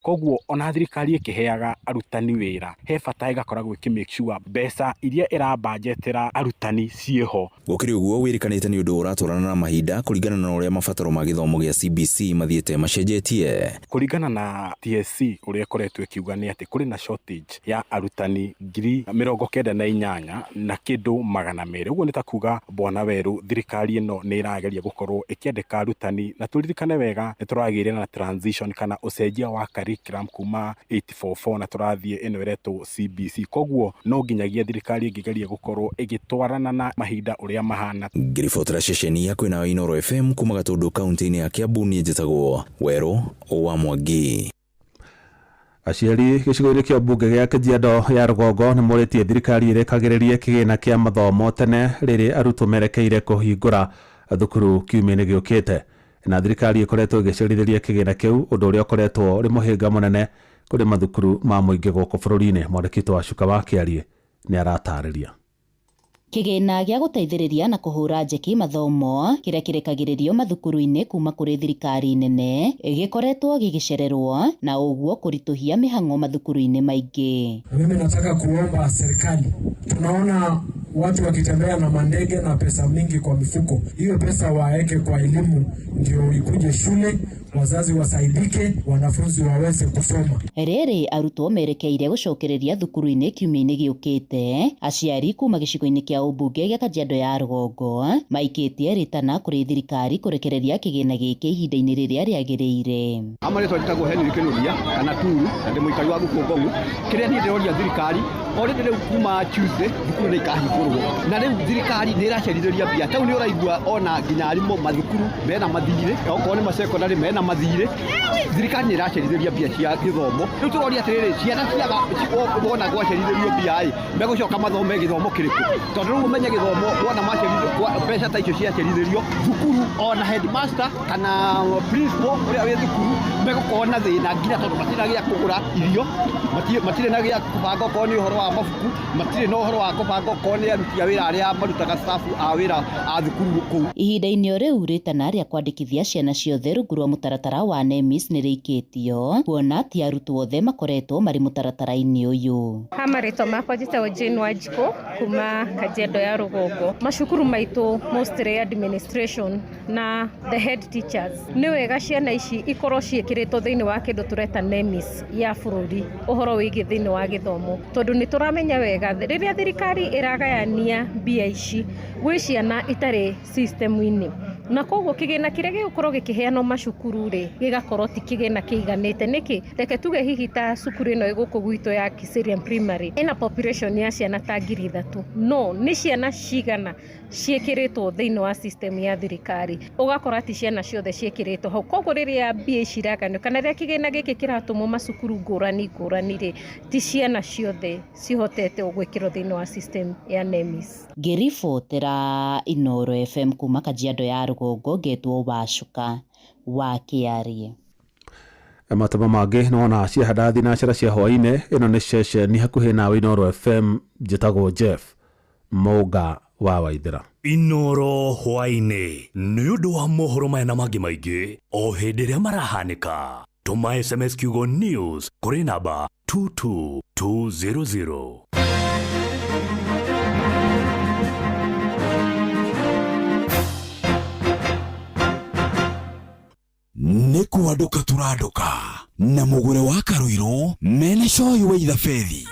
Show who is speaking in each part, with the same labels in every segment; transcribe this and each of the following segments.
Speaker 1: Koguo ona thirikari ĩkĩheaga arutani wĩra, he bata ĩgakoragwo ĩkĩ make sure mbeca iria ĩrabanjetera arutani ciĩho.
Speaker 2: Gũkĩrĩ ũguo, wĩrĩkanĩte nĩ ũndũ ũratwarana na mahinda kũringana na ũrĩa mabataro ma gĩthomo gĩa CBC mathiĩte macenjetie.
Speaker 1: Kũringana na TSC ũrĩa ĩkoretwo ĩkiuga nĩ atĩ kũrĩ na shortage ya arutani 98,200. Ũguo nĩ ta kuga bwana Werũ, thirikari ĩno nĩ ĩrageria gũkorwo ĩkĩandĩka arutani, na tũririkane wega nĩ tũragĩire na transition kana ũcenjia wa curriculum kuma 844 na tũrathiĩ ĩno ĩretwo CBC. Koguo no nginyagia thirikari ĩngĩgeria gũkorwo ĩgĩtwarana na mahinda ũrĩa mahana.
Speaker 2: Ngĩribotera ceceni ya kwĩna Inooro FM kuma Gatũndũ kaunti-inĩ ya Kiambu, niĩ njĩtagwo Werũ wa Mwangi.
Speaker 3: Aciari gĩcigo-inĩ kĩa mbunge gĩa Kajiado ya rũgongo nĩ morĩtie thirikari ĩrekagĩrĩrie kĩgĩna kĩa mathomo tene rĩrĩ arutwo merekeire kũhingũra thukuru kiumia-inĩ gĩũkĩte. Na thirikari ĩkoretwo ĩgĩcerithĩria kĩgĩna kĩu, ũndũ ũrĩa ũkoretwo ũrĩ mũhĩnga mũnene kũrĩ mathukuru ma mũingĩ gũkũ bũrũri-inĩ. Mwandĩki witũ wa Cuka wa Kĩarie nĩ aratarĩria.
Speaker 4: Kĩgĩna gĩa gũteithĩrĩria na kũhũra njeki mathomo kĩrĩa kĩrekagĩrĩrio mathukuru-inĩ kuma kũrĩ thirikari nene gĩkoretwo gĩgĩcererwo na ũguo kũritũhia mĩhang'o mathukuru-inĩ maingĩ.
Speaker 5: Mimi nataka kuomba serikali, tunaona watu wakitembea na mandege na pesa mingi kwa mifuko, hiyo pesa waeke kwa elimu ndio ikuje shule, wazazi wasaidike, wanafunzi waweze kusoma.
Speaker 4: Rĩrĩ arutwo merekeire gũcokereria thukuru-inĩ kiumia-inĩ gĩũkĩte, aciari kuma gĩcigo-inĩ kĩa ũmbunge gĩa Kajiado ya rũgongo maikĩtie rĩtana kũrĩ thirikari kũrekereria kĩgĩna gĩkĩ ihinda-inĩ rĩrĩa rĩagĩrĩire.
Speaker 6: Ama rĩtwa njĩtagwo Henry Kĩnuthia kana Turu na ndĩ mũikari wa gũkũ Ngong'u. Kĩrĩa niĩ ndĩroria thirikari already rĩu kuma Tuesday thukuru nĩ ikahingũrwo, na rĩu thirikari nĩ ĩracerithĩria mbia. Tau nĩ ũraigua ona nginya arimũ mathukuru mena mathirĩ, okorwo nĩ ma secondary mena mathirĩ. Thirikari nĩ ĩracerithĩria mbia cia gĩthomo. Rĩu tũroria atĩrĩrĩ, ciana ciaga wona gwacerithĩrio mbia ĩ, megũcoka mathome gĩthomo kĩrĩkũ? Tondũ rĩu ũmenye gĩthomo wona macerithĩrio mbeca ta icio ciacerithĩrio thukuru, ona headmaster kana principal ũrĩa wĩ thukuru megũkorwo na thĩna nginya tondũ matirĩ na gĩa kũgũra irio, matirĩ na gĩa kũbanga okorwo nĩ ũhoro wa mabuku, matirĩ na ũhoro wa kũbanga okorwo nĩ aruti a wĩra arĩa marutaga staff a wĩra a thukuru kũu.
Speaker 4: Ihinda-inĩ o rĩu, rĩtana rĩa kwandĩkithia ciana ciothe rungu rwa mũtaratara wa NEMIS nĩ rĩikĩtio, kuona ti arutwo othe makoretwo marĩ mũtaratara-inĩ ũyũ.
Speaker 7: Ha marĩtwa makwa njĩtagwo Jane Wanjikũ kuma Kajiado ya rũgongo. Macukuru maitũ mostly administration na the head teachers, nĩ wega ciana ici ikorwo ciĩkĩrĩtwo thĩinĩ wa kĩndũ tũreta NEMIS ya bũrũri, ũhoro wĩgiĩ thĩinĩ wa gĩthomo, tondũ nĩ tũramenya wega rĩrĩa thirikari ĩragayania mbia ici gwĩ ciana itarĩ system-inĩ, na koguo kĩgĩna kĩrĩa gĩgũkorwo gĩkĩheanwo macukuru rĩ, gĩgakorwo ti kĩgĩna kĩiganĩte. Nĩkĩ? Reke tuge hihi ta cukuru ĩno ĩ gũkũ gwitũ ya Kiserian Primary ĩna population ya ciana ta 3,000, no nĩ ciana cigana ciĩkĩrĩtwo thĩinĩ wa system ya thirikari? Ũgakora ti ciana ciothe ciĩkĩrĩtwo hau. Koguo rĩrĩa mbia ici iraganio kana rĩrĩa kĩgĩna gĩkĩ kĩratũmwo macukuru ngũrani ngũrani rĩ, ti ciana ciothe cihotete gwĩkĩrwo thĩinĩ wa system ya NEMIS.
Speaker 4: Ngĩribotera Inooro FM kuma Kajiado ya rũgongo, ngetwo Wacuka wa Kĩarie.
Speaker 3: Matama mangĩ nĩwona ciahanda thinacara cia hwaĩ-inĩ. Ĩno nĩ ceceni hakuhĩ nawe, Inooro FM. Njĩtagwo Jeff Mũnga wa Waithĩra.
Speaker 8: Inoro hwaĩ-inĩ nĩ ũndũ wa mohoro maya na mangĩ maingĩ o hĩndĩ ĩrĩa marahanĩka, tũma SMS kiugo news kũrĩ namba 22200.
Speaker 2: Nĩ kwandũka tũrandũka na mũgũre wa Karũirũ mena coyi wa ithabethi.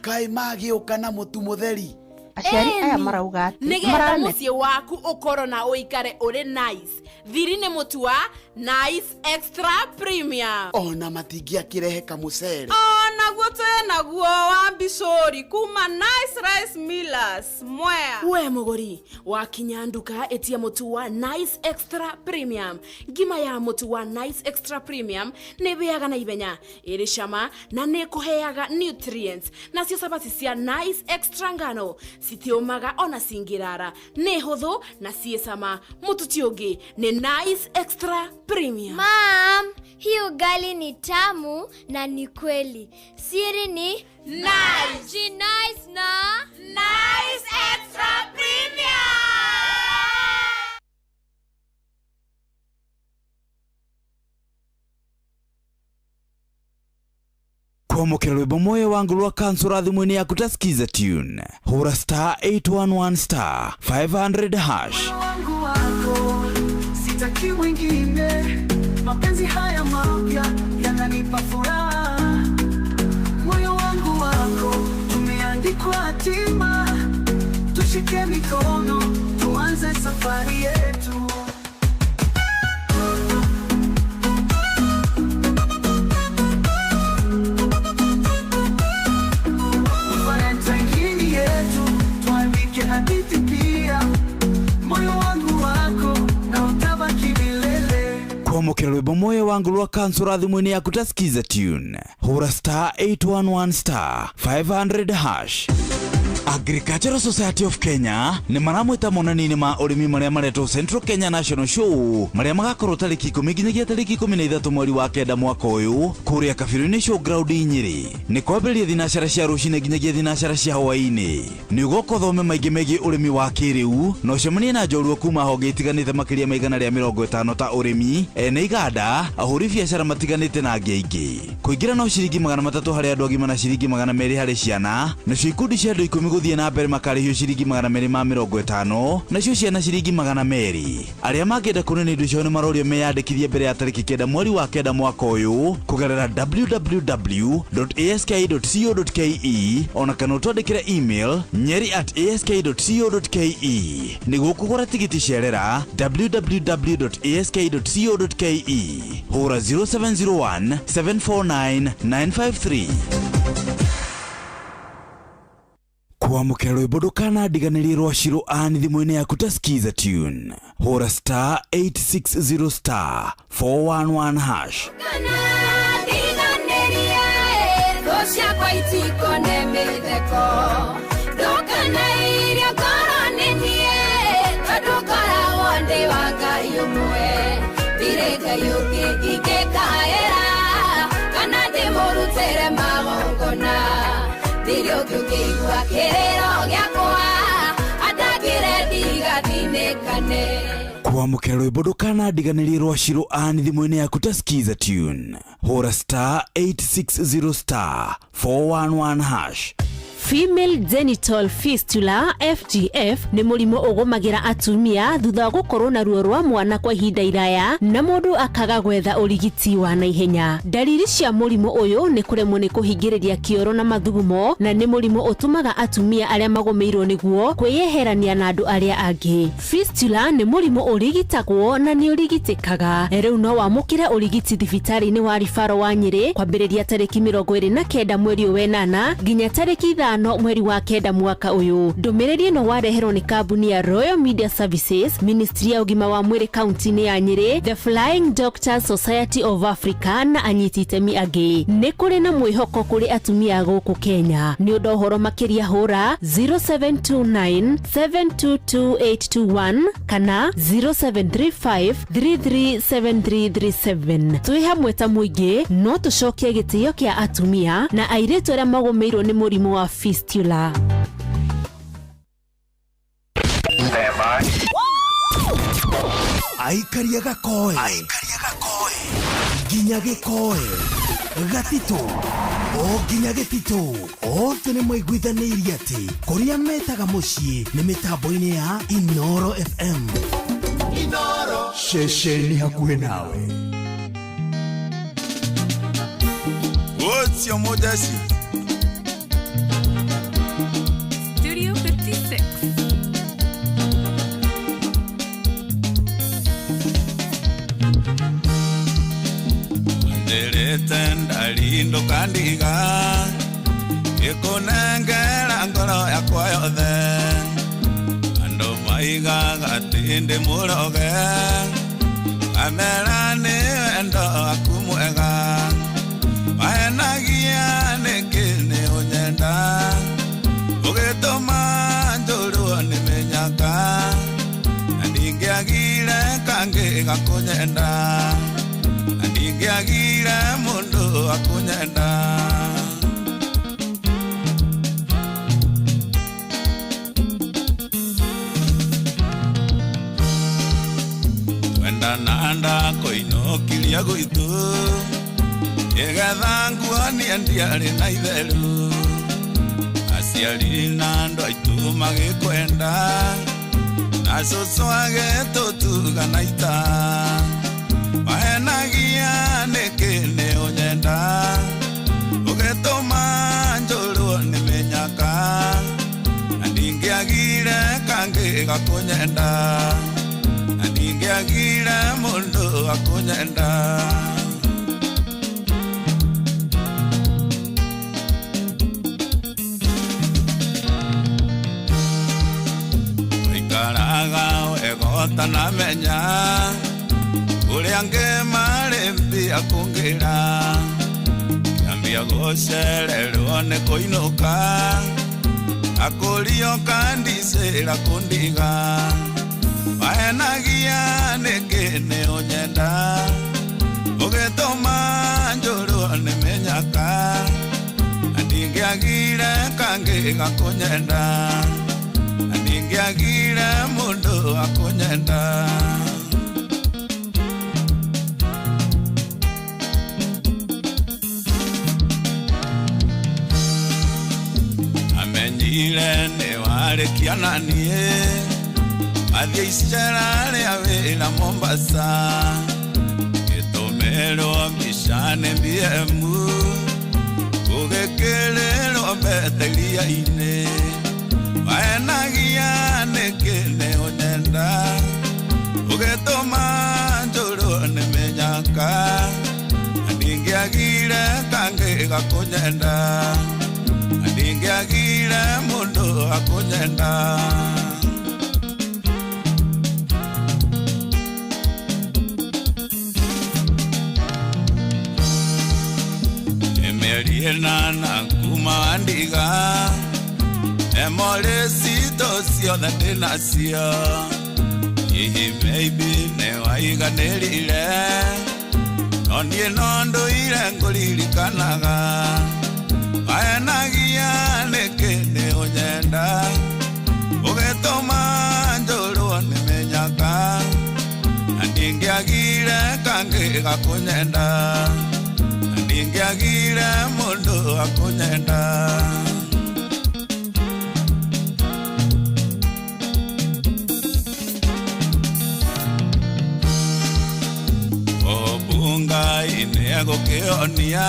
Speaker 9: Kaĩ magĩũka na mũtu mũtheri?
Speaker 10: Aciari aya marauga atĩ
Speaker 11: nĩgetha mũciĩ waku ũkorwo na ũikare ũrĩ nice, thiri nĩ mũtu wa Nice Extra Premium.
Speaker 9: Ona matingĩakĩrehe kamũcere.
Speaker 11: Onaguo twĩ naguo wa mbicũri kuma Nice Rice Millers Mwea. We mũgũri wakinya nduka, ĩtia mũtu wa Nice Extra Premium. Ngima ya mũtu wa Nice Extra Premium nĩ ĩhĩaga na ihenya, ĩrĩ cama na nĩ ĩkũheaga nutrients. Nacio cabaci cia Nice Extra ngano citiũmaga ona cingĩrara, nĩ hũthũ na ciĩ cama. Mũtu ti ũngĩ, nĩ Nice Extra Premium.
Speaker 12: Mum, hii ugali ni tamu na ni kweli. Siri ni
Speaker 11: Nice.
Speaker 12: Nice na
Speaker 11: Nice Extra.
Speaker 2: Kwamũkĩra rwĩmbo moyo wangu rwa kansũra thimũ-inĩ yaku ta skiza tune, hũra star 811 star 500 hash.
Speaker 13: Wangu wako sitaki mwingine, mapenzi haya mapya yananipa furaha. Moyo wangu wako tumeandikwa hatima, tushike mikono tuanze safari yetu. Valentine yetu tuandike hadithi pia, moyo wangu wako na utabaki milele.
Speaker 2: Kwamũkĩra rwĩmbo moyo wangu rwa kansũra thimũ-inĩ yaku ta skiza tune, hũra star 811 star 500 hash. Agricultural Society of Kenya nĩ maramwĩta monanio-inĩ ma ũrĩmi marĩa maretwo Central Kenya National Show, marĩa magakorwo tarĩki 10 nginyagia tarĩki 13 mweri wa 9 mwaka ũyũ kũrĩa Kabirũ-inĩ Showground Nyĩrĩ. Nĩ kwambĩrĩria thinacara cia rũcinĩ nginyagia thinacara cia hwaĩ-inĩ. Nĩ ũgoka ũthome maingĩ megiĩ ũrĩmi wa kĩrĩu na ũcemanie na njorua kuma honge itiganĩte makĩria ma 150 ta ũrĩmi, ene iganda, ahũri biacara matiganĩte na angĩ aingĩ. Kũingĩra no ciringi 300 harĩ andũ agima na ciringi 200 harĩ ciana, nacio ikundi cia andũ 10 gũthiĩ na mbere makarĩhio ciringi 250, nacio ciana ciringi 200. Arĩa mangĩenda kuonania indo ciao nĩ marorio meyandĩkithie mbere ya tarĩki 9 mweri wa 9 mwaka ũyũ kũgerera www.ask.co.ke ona kana ũtwandĩkĩre email nyeri@ask.co.ke. Nĩguo kũgũra tigiti cerera www.ask.co.ke. Hũra 0701 749 953. Kwamũkĩra rwĩmbo ndũkanandiganĩrie rwa Shiro Ann thimũ-inĩ yaku ta skiza tune, hũra star 860 star 411 hash.
Speaker 14: Ndiganĩrie thũ ciakwa itikone mĩtheko, ndũkanairie ngoro nĩ niĩ, tondũ ngoragwo ndĩ wa Ngai ũmwe. Ndirĩ Ngai ũngĩ ingĩkaĩra kana ndĩmũrutĩre magongona, ndirĩ ũngĩ ũngĩigua kĩrĩro gĩakwa andangĩre ndigathinĩkane.
Speaker 2: Kwamũkĩra rwĩmbo ndũkanandiganĩrie rwa Shiro Ann thimũ-inĩ yaku ta skiza tune, hũra star 860 star 411 hash.
Speaker 11: Female genital fistula FGF nĩ mũrimũ ũgũmagĩra atumia thutha wa gũkorwo na ruo rwa mwana kwa ihinda iraya na mũndũ akaga gwetha ũrigiti wa naihenya. Ndariri cia mũrimũ ũyũ nĩ kũremwo nĩ kũhingĩrĩria kĩoro na mathugumo, na nĩ mũrimũ ũtũmaga atumia arĩa magũmĩirwo nĩguo kwĩyeherania na andũ arĩa angĩ. Fistula nĩ mũrimũ ũrigitagwo na nĩ ũrigitĩkaga. Rĩu no wamũkĩre ũrigiti thibitarĩ-inĩ wa Ribaro wa Nyĩrĩ kwambĩrĩria tarĩki 29 mweri wa 8 nginya tarĩki 5 mweri wa 9 mwaka ũyũ. Ndũmĩrĩri ĩno wareherwo nĩ kambuni ya Royal Media Services, Ministry ya ũgima wa mwĩrĩ kaunti-inĩ ya Nyĩrĩ, The Flying Doctors Society of Africa na anyiti itemi angĩ. Nĩ kũrĩ na mwĩhoko kũrĩ atumia gũkũ Kenya. Nĩ ũndũ ũhoro makĩria hũra 0729 722821 kana 0735 337337. Twĩ hamwe ta mũingĩ no tũcokie gĩtĩo kĩa atumia na airĩtu arĩa magũmĩirwo nĩ mũrimũ wa fistula.
Speaker 15: Aikaria gakoe nginya gĩkoe gatitũ o nginya gĩtitũ othe nĩ maiguithanĩirie atĩ kũrĩa metaga mũciĩ nĩ mĩtambo-inĩ ya Inoro FM. Inoro ceceni hakuhĩ nawe.
Speaker 16: What's your modesty?
Speaker 14: Studio 56.
Speaker 16: Ndirite ndalindo kandiga ikunengera ngoro yakwa yothe, andu maigaga atĩ ndĩ mũroge, amera nĩ wendo waku mwega, mahenagia nĩkĩ nĩ ũnyenda, ũgĩtũma njũrwo nĩ mĩnyaka, na ndingĩagire kangĩ gakũnyenda, na ndingĩagire mũndũ akũnyenda. Twendana ndakoinũkiria gwitũ, Nĩgetha nguonie ndiarĩ na itheru. Aciari na andũ aitũ magĩkwenda, na cũcũ agĩtũtuga na ita. Mahenagia nĩkĩ nĩ ũnyenda, ũgĩtũma njũrwo nĩ mĩnyaka. Na ndingĩagire kangĩ gakũnyenda, na ndingĩagire mũndũ akũnyenda. Ikaraga wega ũtanamenya ũrĩa angĩ marĩ mbia kũngĩra. Kĩambia gũcererwo nĩ kũinũka, akũrio kandicĩra kũndiga. Mahenagia nĩkĩ nĩ ũnyenda, ũgĩtũma njũrwo nĩ mĩnyaka. Na ndingĩagire kangĩ gakũnyenda, na ndingĩagire mũndũ akũnyenda. Amenyire nĩ warĩkia na niĩ, mathiĩ icera rĩa wĩra Mombasa. Gĩtũmĩrwo mbica nĩ BM, gũgĩkĩrĩrwo mbete iria-inĩ. Mahenagia nĩkĩ nĩ ũnyenda, ũgĩtũma njũrwo nĩ mĩnyaka. Na ndingĩagire kangĩ gakũnyenda, na ndingĩagire mũndũ akũnyenda. Mĩeri ĩnana kuma wandiga, emorĩ citũ ciothe ndĩnacio. Hihi maybe nĩ waiganĩrire, no niĩ no ndũire ngũririkanaga. Mahenagia nĩkĩ nĩ ũnyenda, ũgĩtũma njũrwo nĩ mĩnyaka. Na ndingĩagire kangĩ gakũnyenda, na ndingĩagire mũndũ akũnyenda. Obunga-inĩ egũkĩonia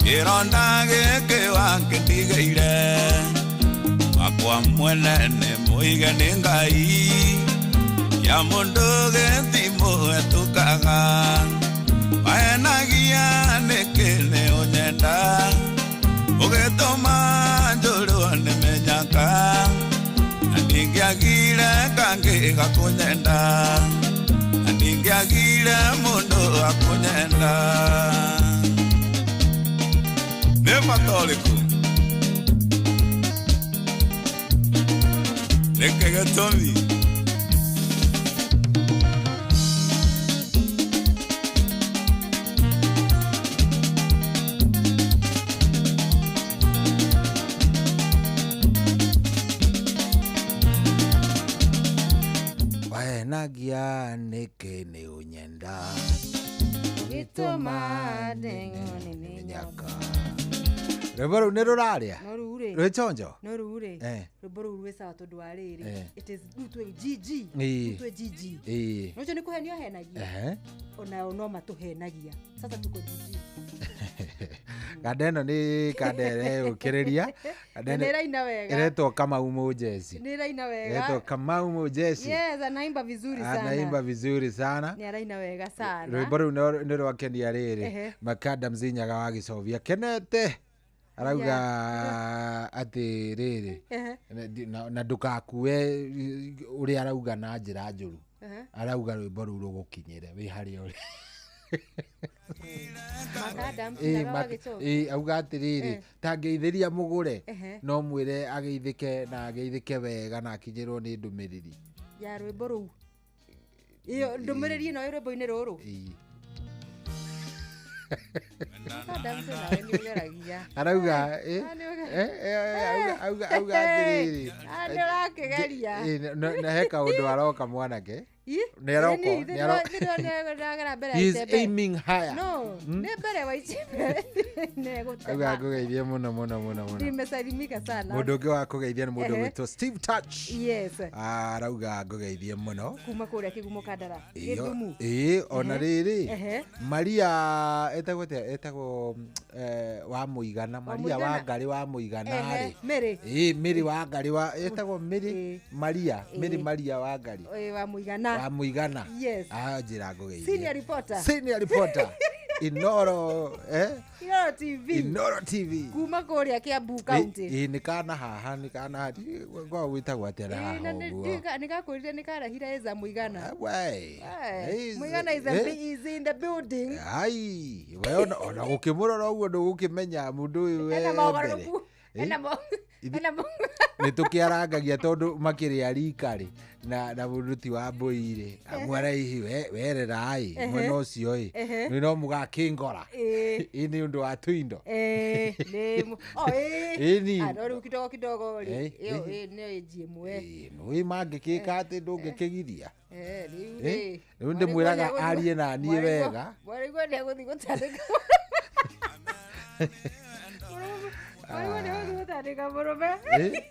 Speaker 16: kĩronda gĩkĩ wakĩndigĩire. Wakwa mwene nĩ mũige nĩ Ngai, kĩa mũndũ gĩtimũhetũkaga. Mahenagia nĩkĩ nĩ ũnyenda, ũgĩtũma njũrwo nĩ mĩnyaka. Na ndingĩagire kangĩ gakũnyenda, na ndingĩagire mũndũ akũnyenda. Nĩ bata ũrĩkũ? Nĩkĩ gĩtũmi?
Speaker 17: Wahenagia nĩkĩ nĩ ũnyenda,
Speaker 18: Gĩtũma ndeng'o nĩ
Speaker 17: mĩnyaka. Rwĩmbo rũu nĩ rũrarĩa?
Speaker 18: No rĩu rĩ.
Speaker 17: Rwĩ chonjo?
Speaker 18: No rĩu rĩ.
Speaker 17: Eh.
Speaker 18: Rwĩmbo rũu rwĩ sawa tondũ wa rĩrĩ.
Speaker 17: Eh.
Speaker 18: It is rĩu twĩ GG.
Speaker 17: Ĩĩ.
Speaker 18: Rĩu twĩ GG.
Speaker 17: Ĩĩ.
Speaker 18: No ũcio nĩ kũhenio ahenagia.
Speaker 17: Ehe.
Speaker 18: Onao no matũhenagia. Sasa tuko GG.
Speaker 17: Kanda ĩno nĩ kanda ĩreyũkĩrĩria. Kanda
Speaker 18: Na
Speaker 17: ĩno
Speaker 18: nĩ ĩraina wega.
Speaker 17: ĩretwo Kamau Mũjeci.
Speaker 18: Nĩ ĩraina wega.
Speaker 17: Ĩretwo Kamau Mũjeci.
Speaker 18: Yes, anaimba vizuri sana.
Speaker 17: Anaimba vizuri sana.
Speaker 18: Nĩ araina wega sana.
Speaker 17: Rwĩmbo rũu nĩ rwakenia rĩrĩ.
Speaker 18: Ehe.
Speaker 17: Makanda Mzinyaga wa Gĩcovia kenete arauga atĩ rĩrĩ
Speaker 18: Ehe.
Speaker 17: na ndũgakue ũrĩa arauga na njĩra njũru.
Speaker 18: Ehe.
Speaker 17: Arauga rwĩmbo rũu rũgũkinyĩre wĩ harĩa ũrĩ.
Speaker 18: Makadam,
Speaker 17: Ĩĩ,
Speaker 18: Nyaga wa Gĩchovi.
Speaker 17: ĩĩ, auga atĩrĩrĩ
Speaker 18: Eh.
Speaker 17: tangeithĩria mũgũre
Speaker 18: Ehe.
Speaker 17: no mwĩre ageithĩke na ageithĩke wega na akinyĩrwo nĩ ndũmĩrĩri.
Speaker 18: Ya rwĩmbo rũu. Ĩyo ndũmĩrĩri ĩno ĩ rwĩmbo-inĩ rũrũ.
Speaker 17: Ĩĩ.
Speaker 18: Makadam nawe nĩ ũgeragia.
Speaker 17: Arauga ĩ,
Speaker 18: Ah, nĩ ũge-
Speaker 17: eh, eh, auga atĩrĩrĩ
Speaker 18: Ah, nĩ ũrakĩgeria.
Speaker 17: Ĩ, na he kaũndũ aroka mwanake. Nĩ aroko, nĩ aroko.
Speaker 18: Nĩ
Speaker 17: He is aiming higher.
Speaker 18: No, nĩ mbere wa Icembe. Nĩ
Speaker 17: Auga
Speaker 18: gũtema.
Speaker 17: ngũgeithie mũno mũno mũno mũno.
Speaker 18: Nimesalimika sana.
Speaker 17: Mũndũ ũngĩ wa kũgeithia nĩ mũndũ
Speaker 18: Ehe.
Speaker 17: ũgwĩtwo Steve Touch.
Speaker 18: Yes.
Speaker 17: Arauga ngũgeithie mũno.
Speaker 18: Kuma kũrĩa Kĩgumo Kandara.
Speaker 17: Ĩyo-
Speaker 18: Gĩthumu.
Speaker 17: Ĩĩ, ona
Speaker 18: Ehe.
Speaker 17: rĩrĩ
Speaker 18: Ehe.
Speaker 17: Maria etagwo atĩa? Etagwo wa mũigana Maria
Speaker 18: Mũigana.
Speaker 17: wa Ngarĩ wa mũigana
Speaker 18: Ehe,
Speaker 17: rĩ.
Speaker 18: Mary.
Speaker 17: Ĩĩ, Mary wa Ngarĩ wa etagwo Mary Maria Mary
Speaker 18: Ĩĩ.
Speaker 17: Maria wa Ngarĩ
Speaker 18: Ĩĩ, wa mũigana.
Speaker 17: wa mũigana.
Speaker 18: Yes.
Speaker 17: Anjĩra ngũgeithie.
Speaker 18: Senior reporter.
Speaker 17: Senior reporter. Inoro
Speaker 18: Inoro TV.
Speaker 17: Inoro TV.
Speaker 18: Kuma kũrĩa Kiambu County.
Speaker 17: Ĩĩ nĩ kana haha nĩ kana haha kwa gwĩtagwo atĩa na
Speaker 18: Ĩĩ,
Speaker 17: haha
Speaker 18: na nĩ-
Speaker 17: ũguo.
Speaker 18: nĩ gakwĩrire nĩ karehire ĩza mũigana.
Speaker 17: We.
Speaker 18: Eh,
Speaker 17: Is-
Speaker 18: Mũigana is, a, is in the building.
Speaker 17: Ai, we ona gũkĩmũrora ũguo ndũgũkĩmenya mũndũ ũyũ we
Speaker 18: Ena
Speaker 17: mbere.
Speaker 18: mogarũrũku.
Speaker 17: Ĩ?
Speaker 18: Ena mo ena mo
Speaker 17: Nĩ tũkĩarangagia tondũ makĩrĩ a rika rĩ na mũndũ ti wa mbũi rĩ amwaraihi werera ĩ
Speaker 18: Ehe.
Speaker 17: mwena ũcio ĩ
Speaker 18: Ehe.
Speaker 17: nĩ no mũgakĩngora
Speaker 18: Ĩĩ.
Speaker 17: ĩ nĩ ũndũ wa tũindo.
Speaker 18: Eh, nĩ oh ĩĩ.
Speaker 17: Ĩni.
Speaker 18: Ah, no rĩu kidogo kidogo rĩ.
Speaker 17: Eh,
Speaker 18: Ĩyo
Speaker 17: eh.
Speaker 18: ĩ nĩyo ĩnji ĩmwe.
Speaker 17: Nĩ mangĩkĩka atĩ ndũngĩkĩgiria.
Speaker 18: Eh, rĩu
Speaker 17: Eh,
Speaker 18: rĩ.
Speaker 17: rĩu ndĩmwĩraga arie na niĩ wega.
Speaker 18: Mwarĩguo nĩ egũthiĩ gũtandĩka. Mwarĩguo nĩ egũthiĩ gũtandĩka mũrũme.
Speaker 17: Ĩ,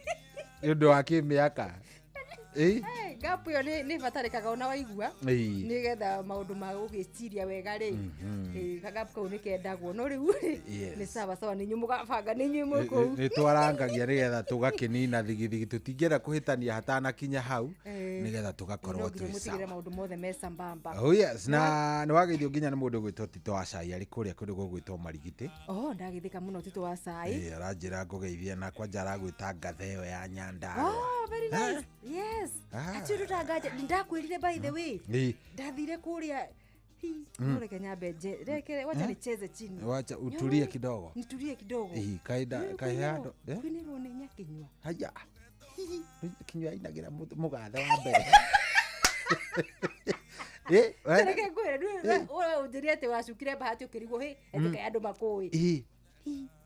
Speaker 17: nĩ ũndũ wa kĩmĩaka. Ĩ,
Speaker 18: Eh, gap ĩyo nĩ ĩbatarĩkaga ona waigua.
Speaker 17: Ĩĩ.
Speaker 18: Nĩgetha maũndũ ma gũgĩciria wega rĩ.
Speaker 17: Mhm.
Speaker 18: Kagapu kau nĩ kendagwo no rĩu rĩ
Speaker 17: Yes.
Speaker 18: nĩ sawa sawa nĩ inyuĩ mũgabanga nĩ inyuĩ mwĩ kũu.
Speaker 17: Nĩ twarangagia nĩgetha tũgakĩnina thigithigi tũtingĩenda kũhĩtania hatanakinya hau
Speaker 18: Eh.
Speaker 17: nĩgetha tũgakorwo
Speaker 18: No nginya
Speaker 17: twĩ
Speaker 18: mũtigĩre
Speaker 17: sawa.
Speaker 18: maũndũ mothe me sambamba.
Speaker 17: Oh yes, na nĩ wageithio nginya nĩ mũndũ ũgwĩtwo Tito wa Cai arĩ kũrĩa kũndũ gũgwĩtwo Marigiti.
Speaker 18: Oh, ndagĩthĩka mũno Tito wa Cai.
Speaker 17: Ĩ, aranjĩra ngũgeithie na kwanja aragwĩta ngathe ĩyo ya Nyandarua.
Speaker 18: Oh, very nice. Yes.
Speaker 17: Ah.
Speaker 18: Acio ndũtangaja ndakwĩrire by the way.
Speaker 17: Ĩ,
Speaker 18: Ndathire kũrĩa hi no reke nyambe nje reke wacha
Speaker 17: Eh?
Speaker 18: nicheze chini.
Speaker 17: Wacha utulie kidogo.
Speaker 18: Nitulie kidogo.
Speaker 17: Ĩ, kaida
Speaker 18: Rĩu
Speaker 17: kaĩ handũ. Eh?
Speaker 18: Kwinĩrwo nĩ Nyakinyua.
Speaker 17: Haya. Kinyua ainagĩra mũgathe wa mbere. Ĩ, we-
Speaker 18: Reke ngwĩre ũnjĩre atĩ wacukire bahati ũkĩrigwo hĩ
Speaker 17: Mm.
Speaker 18: ĩtĩka andũ makũĩ.
Speaker 17: Ĩ,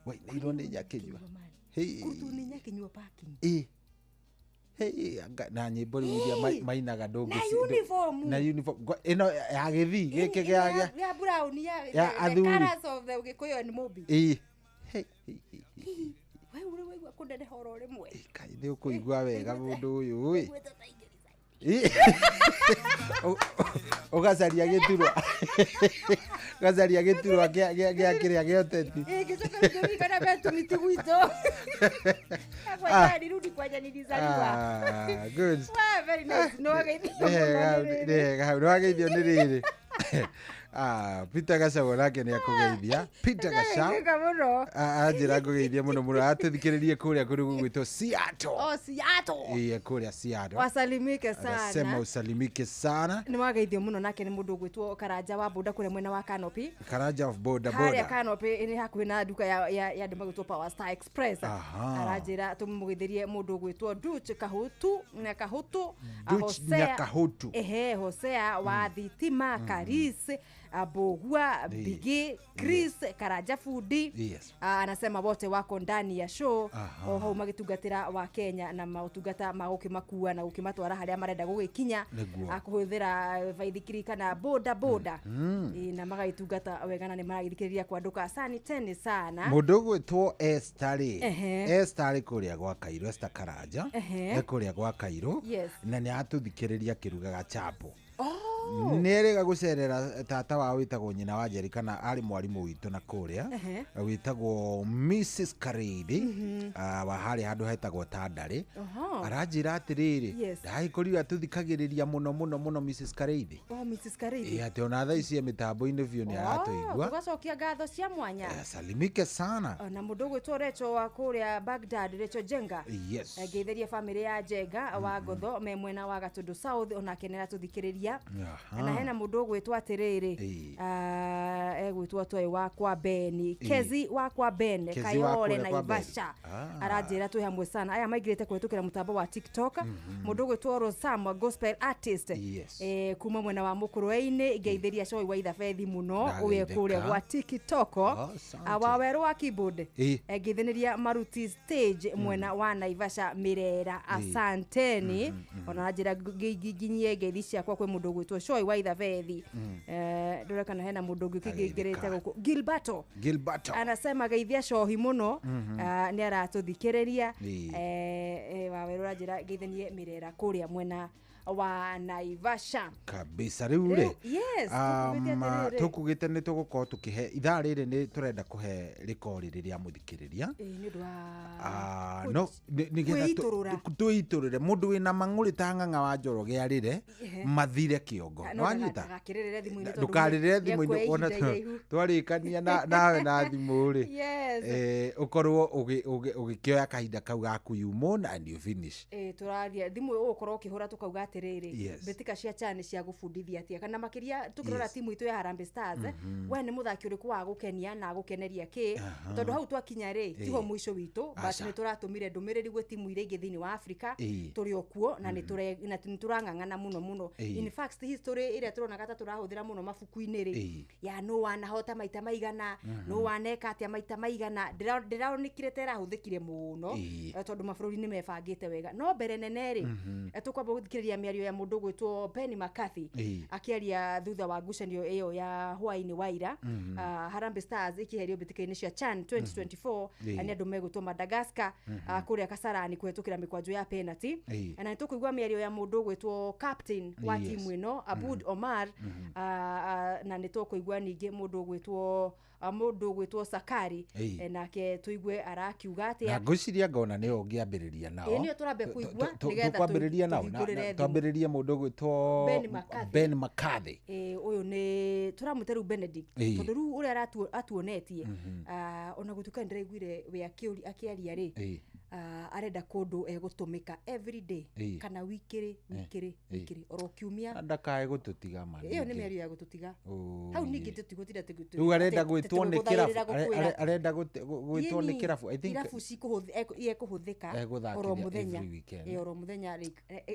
Speaker 17: wainĩirwo nĩ Nyakinyua. Hĩ.
Speaker 18: Kũrutwo nĩ Nyakinyua parking.
Speaker 17: Ĩ. Hĩ, na nyĩmbo rĩu iria mainaga ndũngĩ
Speaker 18: Na uniform.
Speaker 17: na uniform ĩno ya gĩthii gĩkĩ gĩa
Speaker 18: Ya brown ya
Speaker 17: Ya
Speaker 18: the
Speaker 17: athuri.
Speaker 18: colours of the Gĩkũyũ and Mũmbi.
Speaker 17: Ĩ.
Speaker 18: Hi, we ũrĩ waigua kũneneha oro rĩmwe.
Speaker 17: Kaĩ nĩ ũkũigua wega mũndũ ũyũ ĩ. Ĩ. Ũgacaria gĩturwa ũgacaria gĩturwa gĩa kĩrĩa gĩa ũteti.
Speaker 18: Ĩ, ngĩcoka ngĩririkana metumiti gwitũ. Akwa nirudi kwanja nilizaliwa.
Speaker 17: Ah, good.
Speaker 18: Wa, very nice. Nĩ wageithio
Speaker 17: Nĩ hega
Speaker 18: mũno nĩ
Speaker 17: nĩ
Speaker 18: rĩrĩ.
Speaker 17: hega hau nĩ wageithio nĩ rĩrĩ. Ah, Peter Gachau nake nĩ akũgeithia. Peter Gachau
Speaker 18: Ndagĩthĩka mũno.
Speaker 17: anjĩra ngũgeithie mũno mũno atũthikĩrĩrie kũrĩa kũndũ gũgwĩtwo Seattle.
Speaker 18: Oh, Seattle.
Speaker 17: Ĩĩ, kũrĩa Seattle.
Speaker 18: Wasalimike
Speaker 17: Anasema
Speaker 18: sana.
Speaker 17: usalimike sana.
Speaker 18: Nĩ wageithio mũno nake nĩ mũndũ ũgwĩtwo Karanja wa Boda kũrĩa mwena wa Canopy.
Speaker 17: Karanja of boda
Speaker 18: Harĩa
Speaker 17: boda.
Speaker 18: Canopy nĩ hakuhĩ na nduka ya andũ magwĩtwo Power Star Express.
Speaker 17: Aha.
Speaker 18: Aranjĩra tũmũgeithĩrie mũndũ ũgwĩtwo Duch Kahutu na Kahutu
Speaker 17: Duch
Speaker 18: Hosea-
Speaker 17: Nyakahutu.
Speaker 18: Ehe, Hosea wa Thitima Karis Bogua Bigi Chris Karanja Fundi.
Speaker 17: Yes.
Speaker 18: Anasema wote wako ndani ya show
Speaker 17: Aha.
Speaker 18: o hau magitungatĩra wa Kenya na maũtungata ma gũkĩmakua na gũkĩmatwara harĩa marenda gũgĩkinya
Speaker 17: Nĩguo.
Speaker 18: Kũhũthĩra baithikiri kana boda boda. Ĩ, na magagĩtungata wega na nĩ maragĩthikĩrĩria kwandũka asanteni sana.
Speaker 17: Mũndũ ũgwĩtwo Esther rĩ
Speaker 18: Ehe.
Speaker 17: Esther arĩ kũrĩa gwa Kairũ Esther Karanja
Speaker 18: Ehe.
Speaker 17: e kũrĩa gwa Kairũ
Speaker 18: Yes.
Speaker 17: na nĩ atũthikĩrĩria akĩrugaga chapo.
Speaker 18: Oh.
Speaker 17: Nĩ erĩga gũcerera tata wao wĩtagwo nyina wa Njeri kana arĩ mwarimũ witũ na kũrĩa
Speaker 18: Ehe.
Speaker 17: wĩtagwo Mrs Karĩithĩ wa harĩa handũ hetagwo Tandarĩ.
Speaker 18: Oho.
Speaker 17: Aranjĩra atĩrĩrĩ
Speaker 18: Yes.
Speaker 17: ndagĩkorirwo atũthikagĩrĩria mũno mũno mũno Mrs Karĩithĩ.
Speaker 18: Oh, Mrs. Karĩithĩ.
Speaker 17: Ĩ, atĩ ona thaa ici e mĩtambo-inĩ biũ nĩ aratũigua.
Speaker 18: Tũgacokia ngatho cia mwanya.
Speaker 17: Salimike sana.
Speaker 18: Na mũndũ ũgwĩtwo Recho wa kũrĩa Baghdad, Recho Jenga.
Speaker 17: Yes.
Speaker 18: Ngeithĩrie bamĩrĩ ya Jenga wa Ngotho me mwena wa Gatũndũ South onake nĩ aratũthikĩrĩria. Na hena mũndũ ũgwĩtwo atĩrĩrĩ, egwĩtwo atwaĩ wa kwa Beni, Kezi wa kwa Ben, Kayole na Naivasha, aranjĩra twĩ hamwe sana. Aya maingĩrĩte kũhĩtũkĩra mũtambo wa TikTok. Mũndũ ũgwĩtwo Rosam gospel artist, kuma mwena wa Mũkũrwe-inĩ, ngeithĩria Coĩ wa Ithabethi mũno ũyũ kũrĩa gwa TikTok. Wawerũ wa keyboard, ngeithĩrĩria Maruti stage mwena wa Naivasha Mirera, asanteni. Ona njĩra nginyie ngeithi ciakwa kwĩ mũndũ ũgwĩtwo Coĩ wa Ithabethi. Ndũreka kana hena mũndũ ũngĩ ũkĩngĩrĩte gũkũ, Gilberto.
Speaker 17: Gilberto
Speaker 18: anasema geithia cohi mũno, nĩ aratũthikĩrĩria. Wawerũ ranjĩra ngeithanie Mirera kũrĩa mwena wa Naivasha
Speaker 17: kabisa. Rĩu rĩ,
Speaker 18: yes,
Speaker 17: tũkugĩte nĩ tũgũkorwo tũkĩhe ithaa rĩrĩ, nĩ tũrenda kũhe rĩkori rĩrĩa mũthikĩrĩria no nĩgetha twĩitũrũre mũndũ wĩna mang'ũrĩ ta Ng'ang'a wa Njoroge arĩre mathire kĩongo. Nĩwanyita, ndũkarĩrĩre thimũ-inĩ, ona twarĩkania nawe na thimũ rĩ, ũkorwo ũgĩkĩoya kahinda kau gaku, you moan and you finish.
Speaker 18: Tũraria thimũ ũgũkorwo ũkĩhũra tũkauga atĩrĩrĩ, mbĩtĩka cia CHAN cia gũbundithia atĩa, kana makĩria tũkĩrora timu itũ ya Harambee Stars, we nĩ mũthaki ũrĩkũ wa gũkenia na gũkeneria kĩ, tondũ hau twakinya rĩ tiho mũico witũ, but nĩ tũratũmire ndũmĩrĩri gwĩ timu iria ingĩ thĩinĩ wa Africa, tũrĩ o kuo na nĩ tũrang'ang'ana mũno mũno. In fact history ĩrĩa tũronaga ta tũrahũthĩra mũno mabuku-inĩ rĩ, ya nũ wanahota maita maigana, nũ waneka atĩa maita maigana, ndĩraonekire ta ĩrahũthĩkire mũno, tondũ mabũrũri nĩ mebangĩte wega. No mbere nene rĩ, tũkwamba gũthikĩrĩria mĩario ya mũndũ ũgwĩtwo Benny McCarthy akĩaria thutha wa ngucanio ĩyo ya hwaĩ-inĩ wa ira, Harambee Stars ĩkĩherio mbĩtĩka-inĩ cia CHAN 2024 nĩ andũ megwĩtwo Madagascar kũrĩa Kasarani kũhetũkĩra mĩkwanjo ya penalty. Na nĩ tũkũigua mĩario ya mũndũ ũgwĩtwo captain wa timu ĩno Abud Omar, na nĩ tũkũigua ningĩ mũndũ ũgwĩtwo Sakari, nake tũigue arakiuga atĩa.
Speaker 17: Na ngwĩciria ngona nĩwe ũngĩambĩrĩria nao.
Speaker 18: Nĩyo tũrambe kũigua nĩgetha
Speaker 17: twambĩrĩrie nao, twambĩrĩrie mũndũ ũgwĩtwo Ben McCarthy.
Speaker 18: Ũyũ nĩ tũramwĩta rĩu Benedict, tondũ rĩu ũrĩa atuonetie, ona gũtuĩka nĩndĩraiguire we akĩaria rĩ, arenda kũndũ egũtũmĩka every day kana wikĩrĩ wikĩrĩ wikĩrĩ oro kiumia,
Speaker 17: ndakae gũtũtiga ma.
Speaker 18: Ĩyo nĩ mĩario ya gũtũtiga hau. Ningĩ tũtigũtinda
Speaker 17: rĩu arenda gwĩtwo nĩ kĩrabu, arenda gwĩtwo nĩ kĩrabu. I think
Speaker 18: irabu ekũhũthĩka oro mũthenya, oro mũthenya,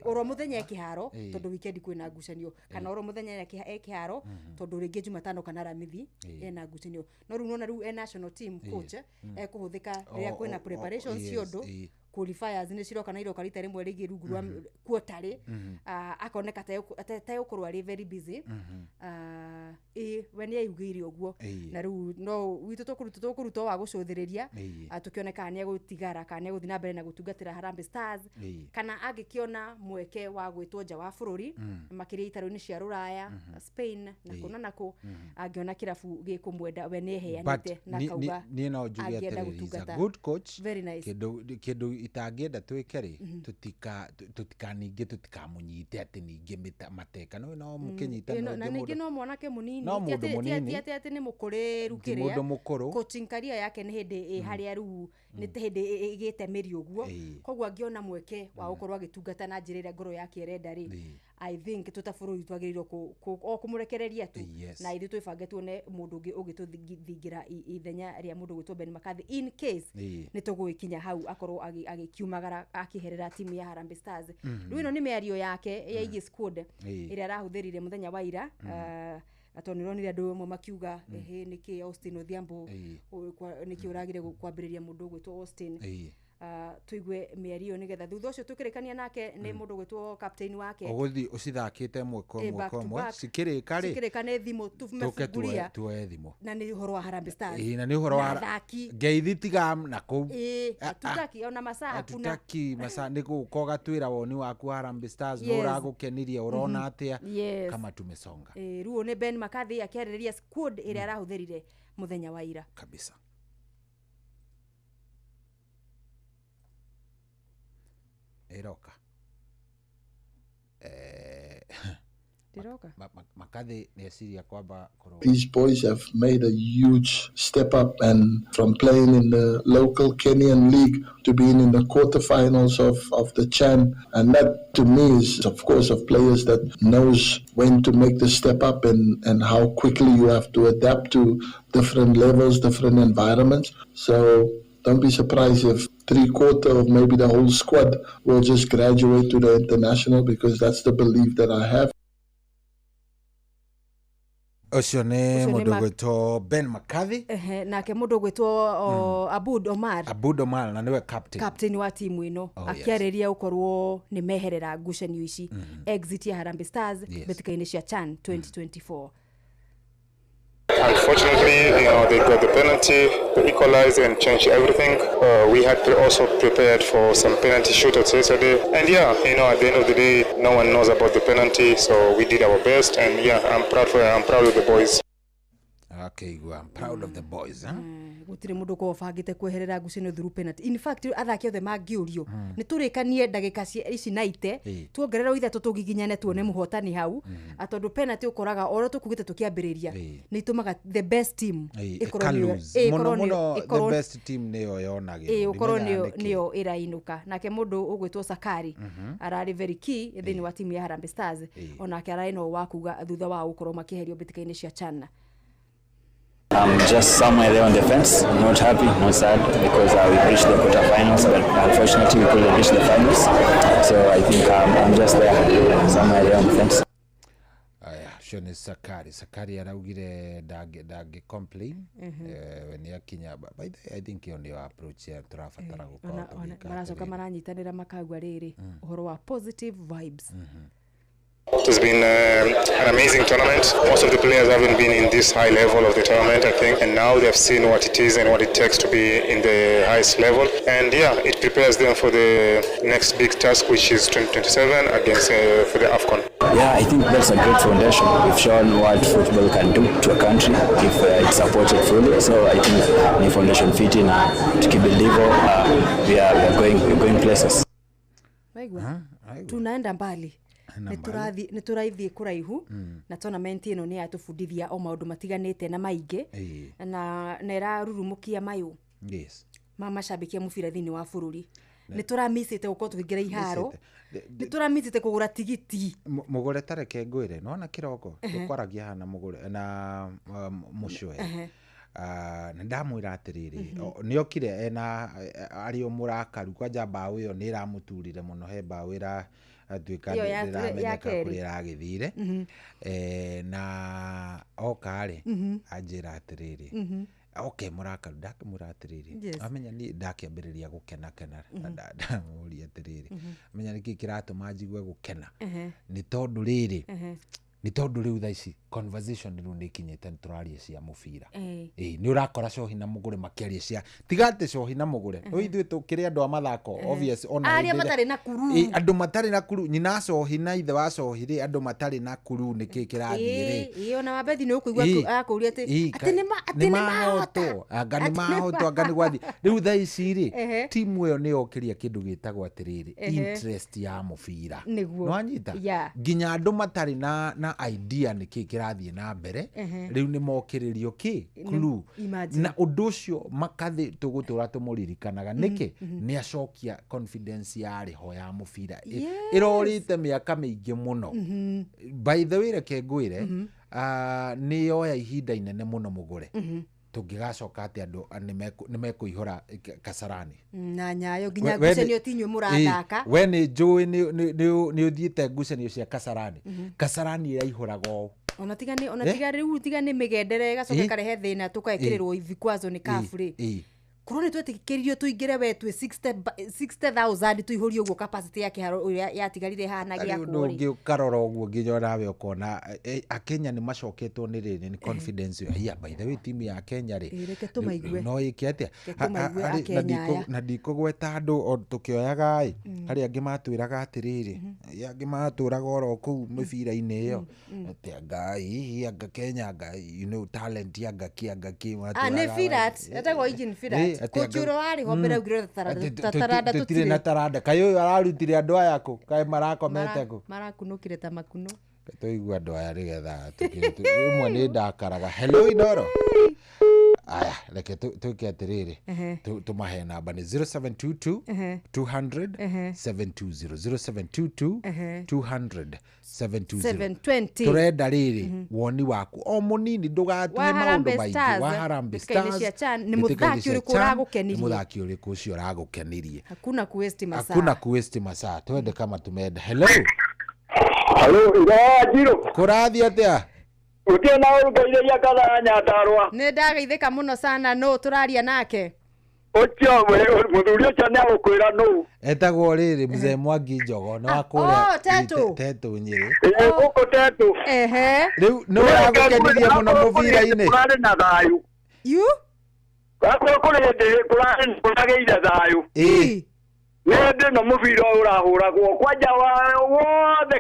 Speaker 18: oro mũthenya ekĩharo, tondũ weekend kwĩna ngucanio, kana oro mũthenya ekĩharo tondũ rĩngĩ Jumatano kana Aramithi ena ngucanio. No rĩu nona rĩu e national team coach ekũhũthĩka rĩrĩa kwĩna preparations cia ũndũ, qualifiers nĩ ciroka na iroka rita rĩmwe rĩngĩ rungu rwa quarterly, akoneka ta egũkorwo arĩ very busy. We nĩ augĩire ũguo, na rĩu no witũ tũkũruta wa gũcũthĩrĩria tũkĩone kana nĩ egũtigara kana nĩ egũthiĩ na mbere na gũtungatĩra Harambee Stars, kana angĩkĩona mweke wa gwĩtwo nja wa bũrũri, makĩria itarũ-inĩ cia rũraya, Spain na kũ na kũ, angĩona kĩrabu gĩkũmwenda we nĩ eheanĩte na kauga
Speaker 17: niĩ no njuge atĩrĩrĩ, he's a good coach.
Speaker 18: Very nice.
Speaker 17: Kĩndũ itangĩenda twĩke rĩ, tũtikaningĩ tũtikamũnyite atĩ ningĩ mateka no no mũkĩnyita,
Speaker 18: na ningĩ no mwanake mũnini, ti atĩ nĩ mũkũrĩru kĩrĩa,
Speaker 17: mũndũ mũkũrũ.
Speaker 18: Coaching career yake nĩ hĩndĩ harĩa rĩu nĩ hĩndĩ ĩgĩte mĩri ũguo, koguo angĩona mweke wa gũkorwo agĩtungata na njĩra ĩrĩa ngoro yake ĩrenda rĩ, I think tũta bũrũri twagĩrĩirwo o kũmũrekereria tu, na ithuĩ twĩbange tuone mũndũ ũngĩ ũngĩtũthingira ithenya rĩa mũndũ ũgwĩtwo Ben McCarthy in case nĩ tũgũgĩkinya hau akorwo agĩkiumagara akĩherera timu ya Harambee Stars. Rĩu ĩno nĩ mĩario yake ya ĩgiĩ squad ĩrĩa arahũthĩrire mũthenya wa ira, tondũ nĩũronire andũ amwe makiuga ĩhĩ nĩkĩ Austin Odhiambo, nĩkĩ ũragire kwambĩrĩria mũndũ ũgwĩtwo Austin. Tuigue mĩario nĩgetha thutha ũcio tũkĩrĩkania nake nĩ mũndũ ũgwĩtwo captain wake,
Speaker 17: ũgũthiĩ ũcithakĩte ĩmwe kwa ĩmwe kwa ĩmwe, cikĩrĩka rĩ,
Speaker 18: cikĩrĩka nĩ thimũ tũmefunguria
Speaker 17: tuoe thimũ,
Speaker 18: na nĩ ũhoro wa Harambee Stars,
Speaker 17: na nĩ ũhoro wa
Speaker 18: athaki
Speaker 17: ngeithi tiga na kũu,
Speaker 18: hatutaki ona masaa hakuna,
Speaker 17: hatutaki masaa, nĩ gũka ũgatwĩra woni waku wa Harambee Stars, nĩ ũragũkenirie, ũrona atĩa kama tumesonga.
Speaker 18: Rĩu nĩ Ben McCarthy akĩarĩrĩria squad ĩrĩa arahũthĩrire mũthenya wa ira
Speaker 17: kabisa. Ĩroka
Speaker 18: Ndiroka.
Speaker 17: McCarthy nĩeciria kwamba kũrũga.
Speaker 19: These boys have made a huge step up, and from playing in the local Kenyan league to being in the quarterfinals of the CHAN. And that to me is, of course, of players that knows when to make the step up and how quickly you have to adapt to different levels, different environments. So don't be surprised if 3/4 of maybe the whole squad will just graduate to the international, because that's the belief that I have.
Speaker 17: Ũcio nĩ mũndũ ũgwĩtwo Ben McCarthy.
Speaker 18: Ehe, nake mũndũ ũgwĩtwo Abud Omar.
Speaker 17: Abud Omar na nĩwe captain.
Speaker 18: Captain wa timu ĩno. Akĩarĩria ũkorwo nĩ meherera ngucanio ici. Exit ya Harambee Stars mbĩtĩka-inĩ cia CHAN 2024.
Speaker 20: Unfortunately, you know, they got the penalty to equalize and change everything. We had also prepared for some penalty shootouts yesterday. And yeah, you know, at the end of the day, no one knows about the penalty, so we did our best. And yeah, I'm proud of the boys.
Speaker 17: Okay, I'm proud of the boys. Huh?
Speaker 18: Gutire mundu ko bangite kweherera ngucanio through penalty. In fact, athaki othe mangiurio ni turikanie ndagika ici naite tuongerera ithatu tugiginyane tuone muhotani hau, atondu penalty ukoraga oro tukugite tukiambiriria ni itumaga the best team ikorwo
Speaker 17: niyo the best team niyo yonagirwo
Speaker 18: ukorwo niyo irainuka. Nake mundu ugwitwo Sakari arari very key thiini wa timu ya Harambee Stars, onake arari no wa kuga thutha wa gukorwo makiherio mbĩtĩka-inĩ cia CHAN.
Speaker 21: I'm just somewhere there on the fence, not happy, not sad, because we reached the quarterfinals, but unfortunately we couldn't reach the finals. So I think I'm just there, somewhere there on the fence.
Speaker 17: Aya, Shone Sakari. Sakari araugire dange complain. We akinya, by the way, I think iyo ndio approach ya turabatara gukorwo tugika.
Speaker 18: Maracoka maranyitanira makagwa riri uhoro wa positive vibes.
Speaker 20: It has been an amazing tournament. Most of the players haven't been in this high level of the tournament, I think, and now they've seen what it is and what it takes to be in the highest level. And yeah, it prepares them for the next big task, which is 2027 against for the AFCON.
Speaker 21: Yeah, I think that's a great foundation. We've shown what football can do to a country if it's supported fully. So I think the foundation fit in to keep the level. We are going places.
Speaker 18: Tunaenda mbali. Nĩ tũrathiĩ kũraihu na tournament ĩno nĩ yatũbundithia o maũndũ matiganĩte na maingĩ na ĩrarurumũkia mayũ ma macambĩki a mũbira thĩinĩ wa bũrũri. Nĩ tũramicĩte gũkorwo tũkĩingĩra iharo, nĩ tũramicĩte kũgũra tigiti.
Speaker 17: Mũgũre ta reke ngwĩre, nĩwona kĩroko tũkwaragia haha na mũgũre na mũcũe. Nĩ ndamwĩra atĩrĩrĩ, nĩokire ena arĩ o mũrakaru, kwanja mbaũ ĩyo nĩ ĩramũturire mũno, he mbaũ ĩra atuĩka ndĩramenyeka kũrĩa ĩragĩthire. Na oka rĩ anjĩra atĩrĩrĩ, oke mũrakaru, ndakĩmwĩra atĩrĩrĩ, amenya niĩ ndakĩambĩrĩria gũkenakena, ndamũria atĩrĩrĩ, amenya nĩkĩ kĩratũma njigue gũkena, nĩ tondũ rĩrĩ, nĩ tondũ rĩu thaa ici conversation rĩu nĩ ikinyĩte nĩ tũraria cia mũbira. Nĩ ũrakora cohi na mũgũre makĩaria cia tiga atĩ cohi na mũgũre, no ithuĩ tũkĩrĩ andũ a mathako obvious, ona
Speaker 18: arĩa matarĩ na kuru,
Speaker 17: andũ matarĩ na kuru, nyina cohi na ithe wa cohi rĩ, andũ matarĩ na kuru nĩkĩ kĩrathiĩ
Speaker 18: rĩ. Ona Wabethi nĩ ũkũigua akũria atĩ atĩ nĩ mahotwo,
Speaker 17: anga nĩ mahotwo, anga nĩ gwathiĩ. Rĩu thaa ici rĩ, timu ĩyo nĩ yokĩria kĩndũ gĩtagwo atĩrĩrĩ, interest ya mũbira. Nĩwanyita? Nginya andũ matarĩ na idea nĩkĩ kĩrathiĩ na mbere, rĩu nĩ mokĩrĩrio kĩ clue. Na ũndũ ũcio McCarthy tũgũtũra tũmũririkanaga nĩkĩ, nĩ acokia confidence yarĩ ho ya mũbira ĩrorĩte mĩaka mĩingĩ mũno. By the way, reke ngwĩre, nĩ yoya ihinda inene mũno mũgũre, tũngĩgacoka atĩ andũ nĩ mekũihũra Kasarani
Speaker 18: na Nyayo nginya ngucanio ti inyuĩ mũrathaka.
Speaker 17: We nĩ njũĩ nĩ ũthiĩte ngucanio cia Kasarani. Kasarani ĩraihũraga ũũ.
Speaker 18: Ona tiga rĩu tiga nĩ mĩgendere ĩgacoka ĩkarehe thĩna tũkaĩkĩrĩrwo vikwazo nĩ CAF rĩ, korwo nĩ twetĩkĩririo tũingĩre we twĩ 60,000 tũihũrie ũguo capacity ya kĩharo ũrĩa yatigarire hana gĩakwo
Speaker 17: rĩ. Ũndũ ũngĩ ũkarora ũguo nginya onawe ũkona Akenya nĩ macoketwo nĩ rĩrĩ nĩ confidence ĩyo. Yeah, by the way, timu ya Kenya rĩ,
Speaker 18: reke tũmaigue,
Speaker 17: no ĩke atĩa, na ndikũgweta andũ tũkĩoyaga ĩ, harĩa angĩ matwĩraga atĩrĩrĩ, angĩ matũraga oro kũu mĩbira-inĩ ĩyo atĩ anga hihi anga Kenya anga you know talent anga kĩ anga kĩ
Speaker 18: matũraga. Nĩ Firat, etagwo Eugene Firat. Kochi ũrĩa warĩ ho mbere augire taranda
Speaker 17: tũtirĩ na taranda. Kaĩ ũyũ ararutire andũ aya kũ? Kaĩ marakomete kũ?
Speaker 18: Marakunũkire ta makuno.
Speaker 17: Tũigue andũ aya nĩgetha rĩmwe nĩ ndakaraga. Hello Inoro. Aya, reke twĩke atĩrĩrĩ, tũmahe namba nĩ 0722 200 720, 0722 200 720.
Speaker 18: 720.
Speaker 17: Tũrenda rĩrĩ woni waku o mũnini, ndũgatũhe
Speaker 18: Wa
Speaker 17: maũndũ
Speaker 18: Harambee
Speaker 17: maingĩ.
Speaker 18: Stars,
Speaker 17: Wa Harambee
Speaker 18: mbĩtĩka-inĩ
Speaker 17: Stars,
Speaker 18: cia CHAN, nĩ
Speaker 17: mbĩtĩka-inĩ
Speaker 18: mũthaki
Speaker 17: cia
Speaker 18: ũrĩkũ
Speaker 17: CHAN,
Speaker 18: ũragũkenirie?
Speaker 17: nĩ mũthaki ũrĩkũ ũcio ũragũkenirie?
Speaker 18: Hakuna kuwaste masaa.
Speaker 17: Hakuna kuwaste masaa, twende kama tumeenda. Hello.
Speaker 1: Hello, Njiro.
Speaker 17: Kũrathiĩ atĩa?
Speaker 1: Gũtirĩ na ũru ngeithĩria kathaa Nyandarũa.
Speaker 18: Nĩ ndageithĩka mũno sana. Nũ tũraria nake?
Speaker 1: Ũcio mũthuri ũcio nĩ agũkwĩra nũ.
Speaker 17: Etagwo rĩrĩ mzee Mwangi Njogo, nĩ wa kũrĩa
Speaker 18: Oh, Tetu.
Speaker 17: Tetu Nyĩrĩ.
Speaker 1: Ĩĩ, gũkũ Tetu.
Speaker 18: Ehe.
Speaker 17: Rĩu nĩ ũragũkenirie mũno mũbira-inĩ?
Speaker 1: Kũrarĩ na thayũ.
Speaker 18: You?
Speaker 1: Gakũrũ kũrĩ hĩndĩ kũragĩire thayũ.
Speaker 17: Ĩĩ.
Speaker 1: Nĩ hĩndĩ ĩno mũbira ũyũ ũrahũragwo kwanja wothe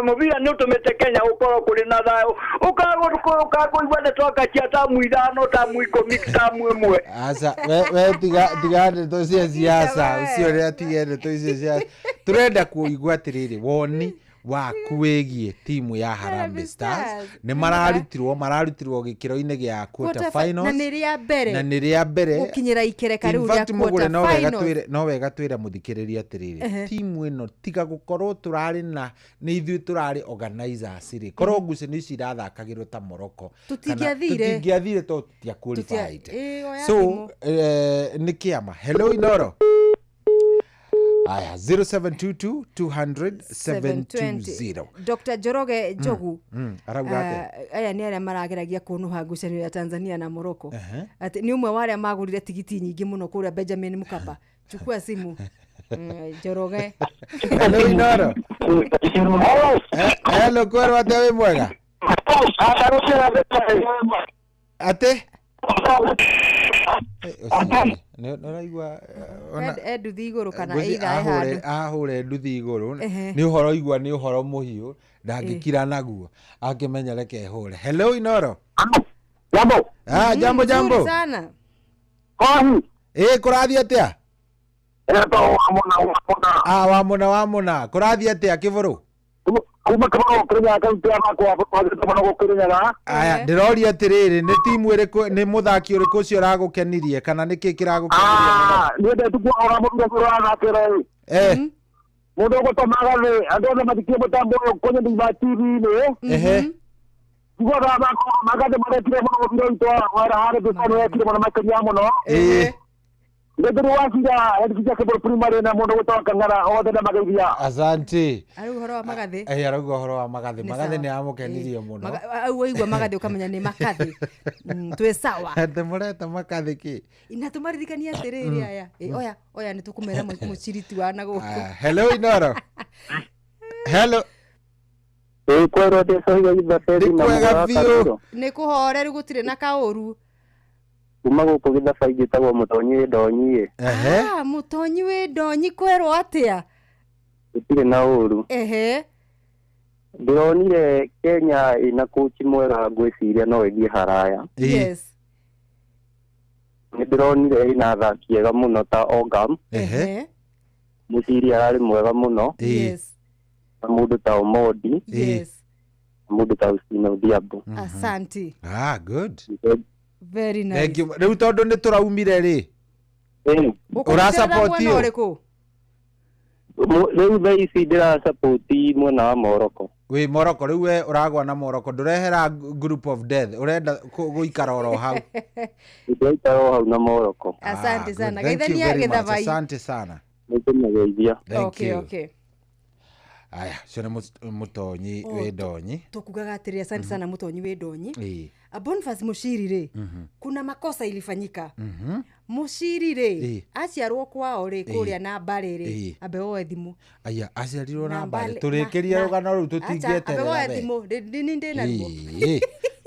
Speaker 1: mũbira nĩ ũtũmĩte Kenya gũkorwo kũrĩ na thayũ. Ũkakũigua ndeto anga cia tamu 5, tamu 10, tamu 1.
Speaker 17: Aca, we tiga ndeto cia siasa, ũcio ũrĩa atige ndeto icio cia. Tũrenda kũigua atĩrĩrĩ, woni waku wĩgiĩ timu ya Harambee Stars. Nĩ mararutirwo gĩkĩro-inĩ gĩa quarter finals.
Speaker 18: Na nĩ rĩa mbere.
Speaker 17: Na nĩ rĩa mbere.
Speaker 18: Gũkinyĩra ikereka
Speaker 17: In
Speaker 18: rĩu rĩa
Speaker 17: fact, Mũgũre,
Speaker 18: quarter
Speaker 17: no wega
Speaker 18: finals.
Speaker 17: no wega twĩre mũthikĩrĩria atĩrĩrĩ, timu ĩno tiga gũkorwo tũrarĩ na nĩ ithuĩ tũrarĩ organizers rĩ, korwo ngucanio ici irathakagĩrwo ta Morocco, kana
Speaker 18: Tũtingĩathire.
Speaker 17: tũtingĩathire tondũ tũtia qualified.
Speaker 18: Oya
Speaker 17: So
Speaker 18: thimũ.
Speaker 17: nĩ kĩama. Hello Inoro. Aya, 0722 200 720.
Speaker 18: Dr. Njoroge Njogu.
Speaker 17: Arauga atĩa?
Speaker 18: Aya nĩ arĩa marageragia kũnũha ngucanio ya Tanzania na Morocco. Atĩ nĩ ũmwe wa arĩa magũrire tigiti nyingĩ mũno kũrĩa Benjamin Mkapa. Chukua simu. Njoroge.
Speaker 17: Hello Inoro. Hello, kwerwo atĩa, wĩ mwega? Atĩ? Ũcio nĩ ũraigua
Speaker 18: Enduthi igũrũ kana
Speaker 17: ngwĩciria
Speaker 18: either e handũ.
Speaker 17: Ahũre nduthi igũrũ. Nĩ ũhoro igua, nĩ ũhoro mũhiũ, ndangĩkira naguo akĩmenya, reke hũre. Hello Inoro.
Speaker 1: Jambo.
Speaker 17: Ah, jambo jambo.
Speaker 18: Nzuri sana.
Speaker 1: Kohi.
Speaker 17: Kũrathiĩ atĩa?
Speaker 1: Etagwo Wamũna, Wamũna.
Speaker 17: Ah, Wamũna, Wamũna. Kũrathiĩ atĩa Kĩbũrũ?
Speaker 1: Kuma Kĩbũrũ Kĩrĩnyaga, kaunti ya Makwa, kwagĩte mũno gũkũ Kĩrĩnyaga.
Speaker 17: Aya, ndĩroria atĩrĩrĩ, nĩ timu ĩrĩkũ, nĩ mũthaki ũrĩkũ ũcio ũragũkenirie, kana nĩkĩ kĩragũkenirie mũno?
Speaker 1: Ah, niĩ ndetu kuona mũndũ ũcio ũrathakĩra ĩ. Mũndũ ũgũtwo Magathĩ, andũ othe mathikie mũtambo ũyũ kwenye nduma TV-inĩ. Tiguaga Magathĩ marekire mũno mũbira witũ wa Harambee Stars nĩwekire mũno makĩria mũno. Ndĩndĩrĩ wacira headteacher Kĩbũrũ Primary na mũndũ ũgwĩtwo Kang'ara othe ndamageithia.
Speaker 17: Asante.
Speaker 18: Arauga ũhoro wa Magathĩ.
Speaker 17: Arauga ũhoro wa Magathĩ.
Speaker 18: Nĩ
Speaker 17: Magathĩ
Speaker 18: sawa.
Speaker 17: nĩ amũkenirie mũno.
Speaker 18: Au waigua Magathĩ ũkamenya nĩ Makathĩ. Twĩ sawa.
Speaker 17: Atĩ mũreta Makathĩ kĩ?
Speaker 18: Na tũmaririkanie atĩrĩrĩ aya. Oya, oya nĩ tũkũmera mũciriti wa na gũkũ.
Speaker 17: Aya, hello Inoro. Hello.
Speaker 1: Ĩĩ, kwerwo atĩ Sohiga Gĩthaberi na
Speaker 17: Nĩ kwega
Speaker 1: mũgũra wa
Speaker 17: biũ.
Speaker 1: Karũrũ.
Speaker 18: Nĩ kũhoreru gũtirĩ na kaũru.
Speaker 1: Kuma gũkũ Gĩthaba njĩtagwo Mũtonyi wĩ Ndonyi ĩ.
Speaker 18: Ah, Mũtonyi wĩ Ndonyi, kwerwo atĩa?
Speaker 1: Gũtirĩ na ũru. Ndĩronire Kenya ĩna kũci mwega, ngwĩciria no ĩthiĩ haraya.
Speaker 18: Yes.
Speaker 1: Nĩ ndĩronire ĩna athaki ega mũno ta Ogam. Mũciri ararĩ mwega mũno.
Speaker 18: Yes.
Speaker 1: Na mũndũ ta Omondi.
Speaker 18: Yes.
Speaker 1: Na mũndũ ta Austin Odhiambo.
Speaker 18: Asante.
Speaker 17: Ah, good.
Speaker 18: Very nice.
Speaker 17: Thank you. Rĩu tondũ nĩ tũraumire rĩ,
Speaker 18: Ũkũnyitĩrĩra
Speaker 17: ũrasupport
Speaker 18: mwena
Speaker 17: ũ?
Speaker 18: ũrĩkũ?
Speaker 1: Rĩu thaa ici ndĩrasupport mwena wa Morocco.
Speaker 17: Wĩ Morocco rĩu, we ũragwa na Morocco, ndũrehera group of death, ũrenda gũikara oro hau.
Speaker 1: Ndĩraikara o hau na Morocco.
Speaker 18: Asante
Speaker 17: Good.
Speaker 18: sana.
Speaker 17: Thank you
Speaker 18: Geithania
Speaker 17: very much.
Speaker 18: Gĩthabai.
Speaker 17: Asante sana.
Speaker 1: Nĩngũmageithia.
Speaker 17: Thank
Speaker 18: Okay,
Speaker 17: you.
Speaker 18: okay.
Speaker 17: Aya, ũcio nĩ Mũtonyi
Speaker 18: Oh,
Speaker 17: wĩ Ndonyi.
Speaker 18: Tũkugaga atĩrĩ asante sana Mũtonyi wĩ Ndonyi.
Speaker 17: Ĩĩ.
Speaker 18: Boniface Mushiri rĩ, kuna makosa ilifanyika. Mushiri rĩ, aciarwo kwao rĩ, kũrĩa na mbarĩ rĩ, ambe woe thimũ.
Speaker 17: Aya, aciarirwo na
Speaker 18: Na
Speaker 17: mbarĩ.
Speaker 18: mbarĩ-
Speaker 17: Tũrĩkĩrie rũgano rũu,
Speaker 18: Acha, ambe
Speaker 17: tũtingĩeterera
Speaker 18: woe
Speaker 17: we.
Speaker 18: thimũ, ndĩ ndĩ naruo.
Speaker 17: Ĩĩ.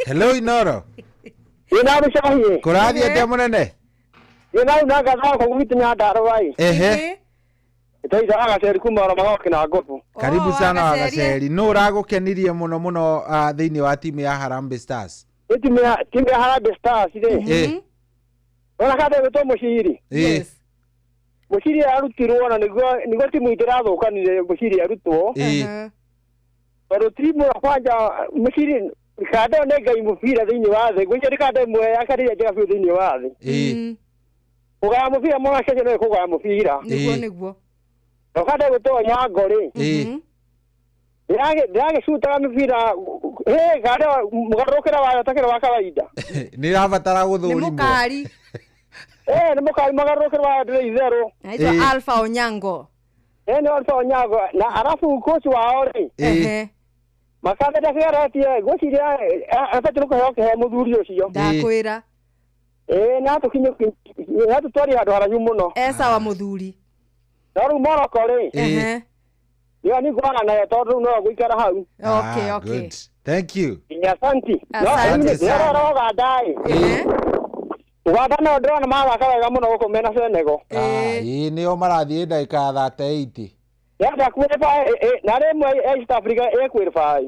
Speaker 17: Hello Inoro.
Speaker 1: Ĩna Rũcahiĩ.
Speaker 17: Kũrathiĩ atĩa mũnene?
Speaker 1: Ĩna una gathaa kũu gwitũ Nyandarũa ĩ. Ĩtaitha agaceri kuma oro magoki na ngobu.
Speaker 17: Karibu sana
Speaker 18: Wagaceri.
Speaker 17: Wagaceri. Nũ ũragũkenirie mũno mũno thĩinĩ wa timu ya Harambee Stars?
Speaker 1: Nĩ timu ya Harambee Stars rĩ. Ona kada gwĩtwo Mũciri.
Speaker 18: Yes.
Speaker 1: Mũciri arutirwo na nĩguo timu itũ ĩrathũkanire, Mũciri arutwo. Tondũ timu ya kwanja mũciri kanda nĩ ngai mũbira thĩinĩ wa thĩ. Ngwĩciria kanda ĩmwe ya karĩrĩa njega biũ thĩinĩ wa thĩ. Kũgaya mũbira mwana Kenya no kũgaya mũbira.
Speaker 18: Nĩguo nĩguo.
Speaker 1: No kanda gwĩtwo Onyango rĩ. Ndĩragĩcutaga mĩbira hĩ kanda mũgarũrũkĩra wayo takĩrĩ wa kawaida.
Speaker 17: Nĩ ĩrabatara gũthũrimwo.
Speaker 18: Nĩ mũkari.
Speaker 1: Nĩ mũkari mũgarũrũkĩra wayo ndĩrĩ itherũ.
Speaker 18: Anaitwa Alpha Onyango.
Speaker 1: Nĩ Alpha Onyango na arabu coach wao rĩ. Makanda ndakĩgeretie ngwĩciria abatiĩ kũheo kĩheo mũthuri ũcio.
Speaker 18: Ndakwĩra.
Speaker 1: Na tũtwarie handũ haraihu mũno.
Speaker 18: Sawa mũthuri.
Speaker 1: No rĩu Morocco rĩ. Nĩyo nĩ ngwana nayo tondũ rĩu no gũikara hau.
Speaker 18: Okay, okay.
Speaker 17: Good. Thank you.
Speaker 1: Asante. Asante sana. Uganda ĩ. Uganda no ndĩrona mathaka wega mũno gũkũ mena Senegal.
Speaker 17: Nĩo marathiĩ ndagĩka 38.
Speaker 1: Ndĩrenda qualify na rĩmwe East Africa ĩ qualify.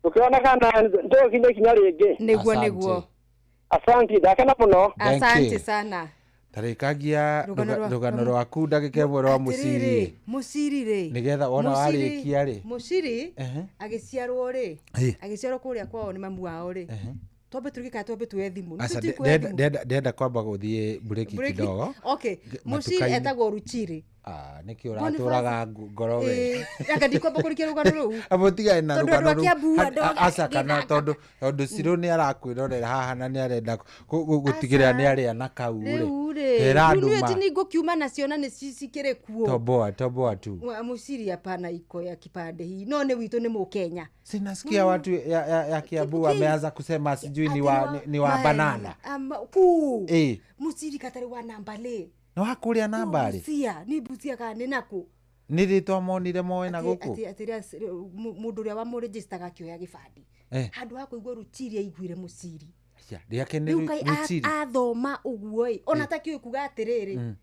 Speaker 1: Tũkĩona kana tũgũkinya ikinya rĩngĩ.
Speaker 18: Nĩguo nĩguo.
Speaker 1: Asante, ndakena mũno.
Speaker 18: Asante sana.
Speaker 17: Tarĩkagia rũgano rwaku ndagĩka ĩmwe rwa Mũciri.
Speaker 18: Mũciri rĩ.
Speaker 17: Nĩgetha wona warĩkia rĩ.
Speaker 18: Mũciri agĩciarwo rĩ. Agĩciarwo kũrĩa kwao nĩ mamu wao rĩ. Twambe tũrigĩka twambe tuoe thimũ.
Speaker 17: Aca ndĩrenda kwamba gũthiĩ mburĩki kidogo.
Speaker 18: Okay. Mũciri etagwo Ruchiri.
Speaker 17: Nĩkĩ ũratũraga ngoro we.
Speaker 18: Anga ndikwamba kũrikia rũgano rũu.
Speaker 17: Abo tigane na rũgano rũu. Aca kana tondũ Ciro nĩ arakwĩrorera haha na nĩ arenda gũtigĩrĩra nĩ arĩa na kau rĩ.
Speaker 18: Rĩu rĩ. Rĩu nĩ ngũkiuma nacio na nĩ cikĩrĩ kuo.
Speaker 17: Toboa toboa tu.
Speaker 18: Mũciri hapana iko ya kipande hii. No nĩ witũ nĩ Mũkenya.
Speaker 17: Sinasikia watu ya Kiambu wameanza kusema sijui ni wa banana.
Speaker 18: Ku. Mũciri katarĩ wa nambale.
Speaker 17: No hakuria nambari.
Speaker 18: Busia, ni Busia kana nĩ nakũ?
Speaker 17: Nĩ rĩtwa monire moe na gũkũ.
Speaker 18: Atĩ mũndũ ũrĩa wamũregistaga akĩoya gĩbandĩ. Handũ ha kũigua Ruchiri aiguire Mũciri.
Speaker 17: Rĩake nĩ Ruchiri.
Speaker 18: Athoma ũguo ĩ, ona atakĩũĩ kuga atĩrĩrĩ.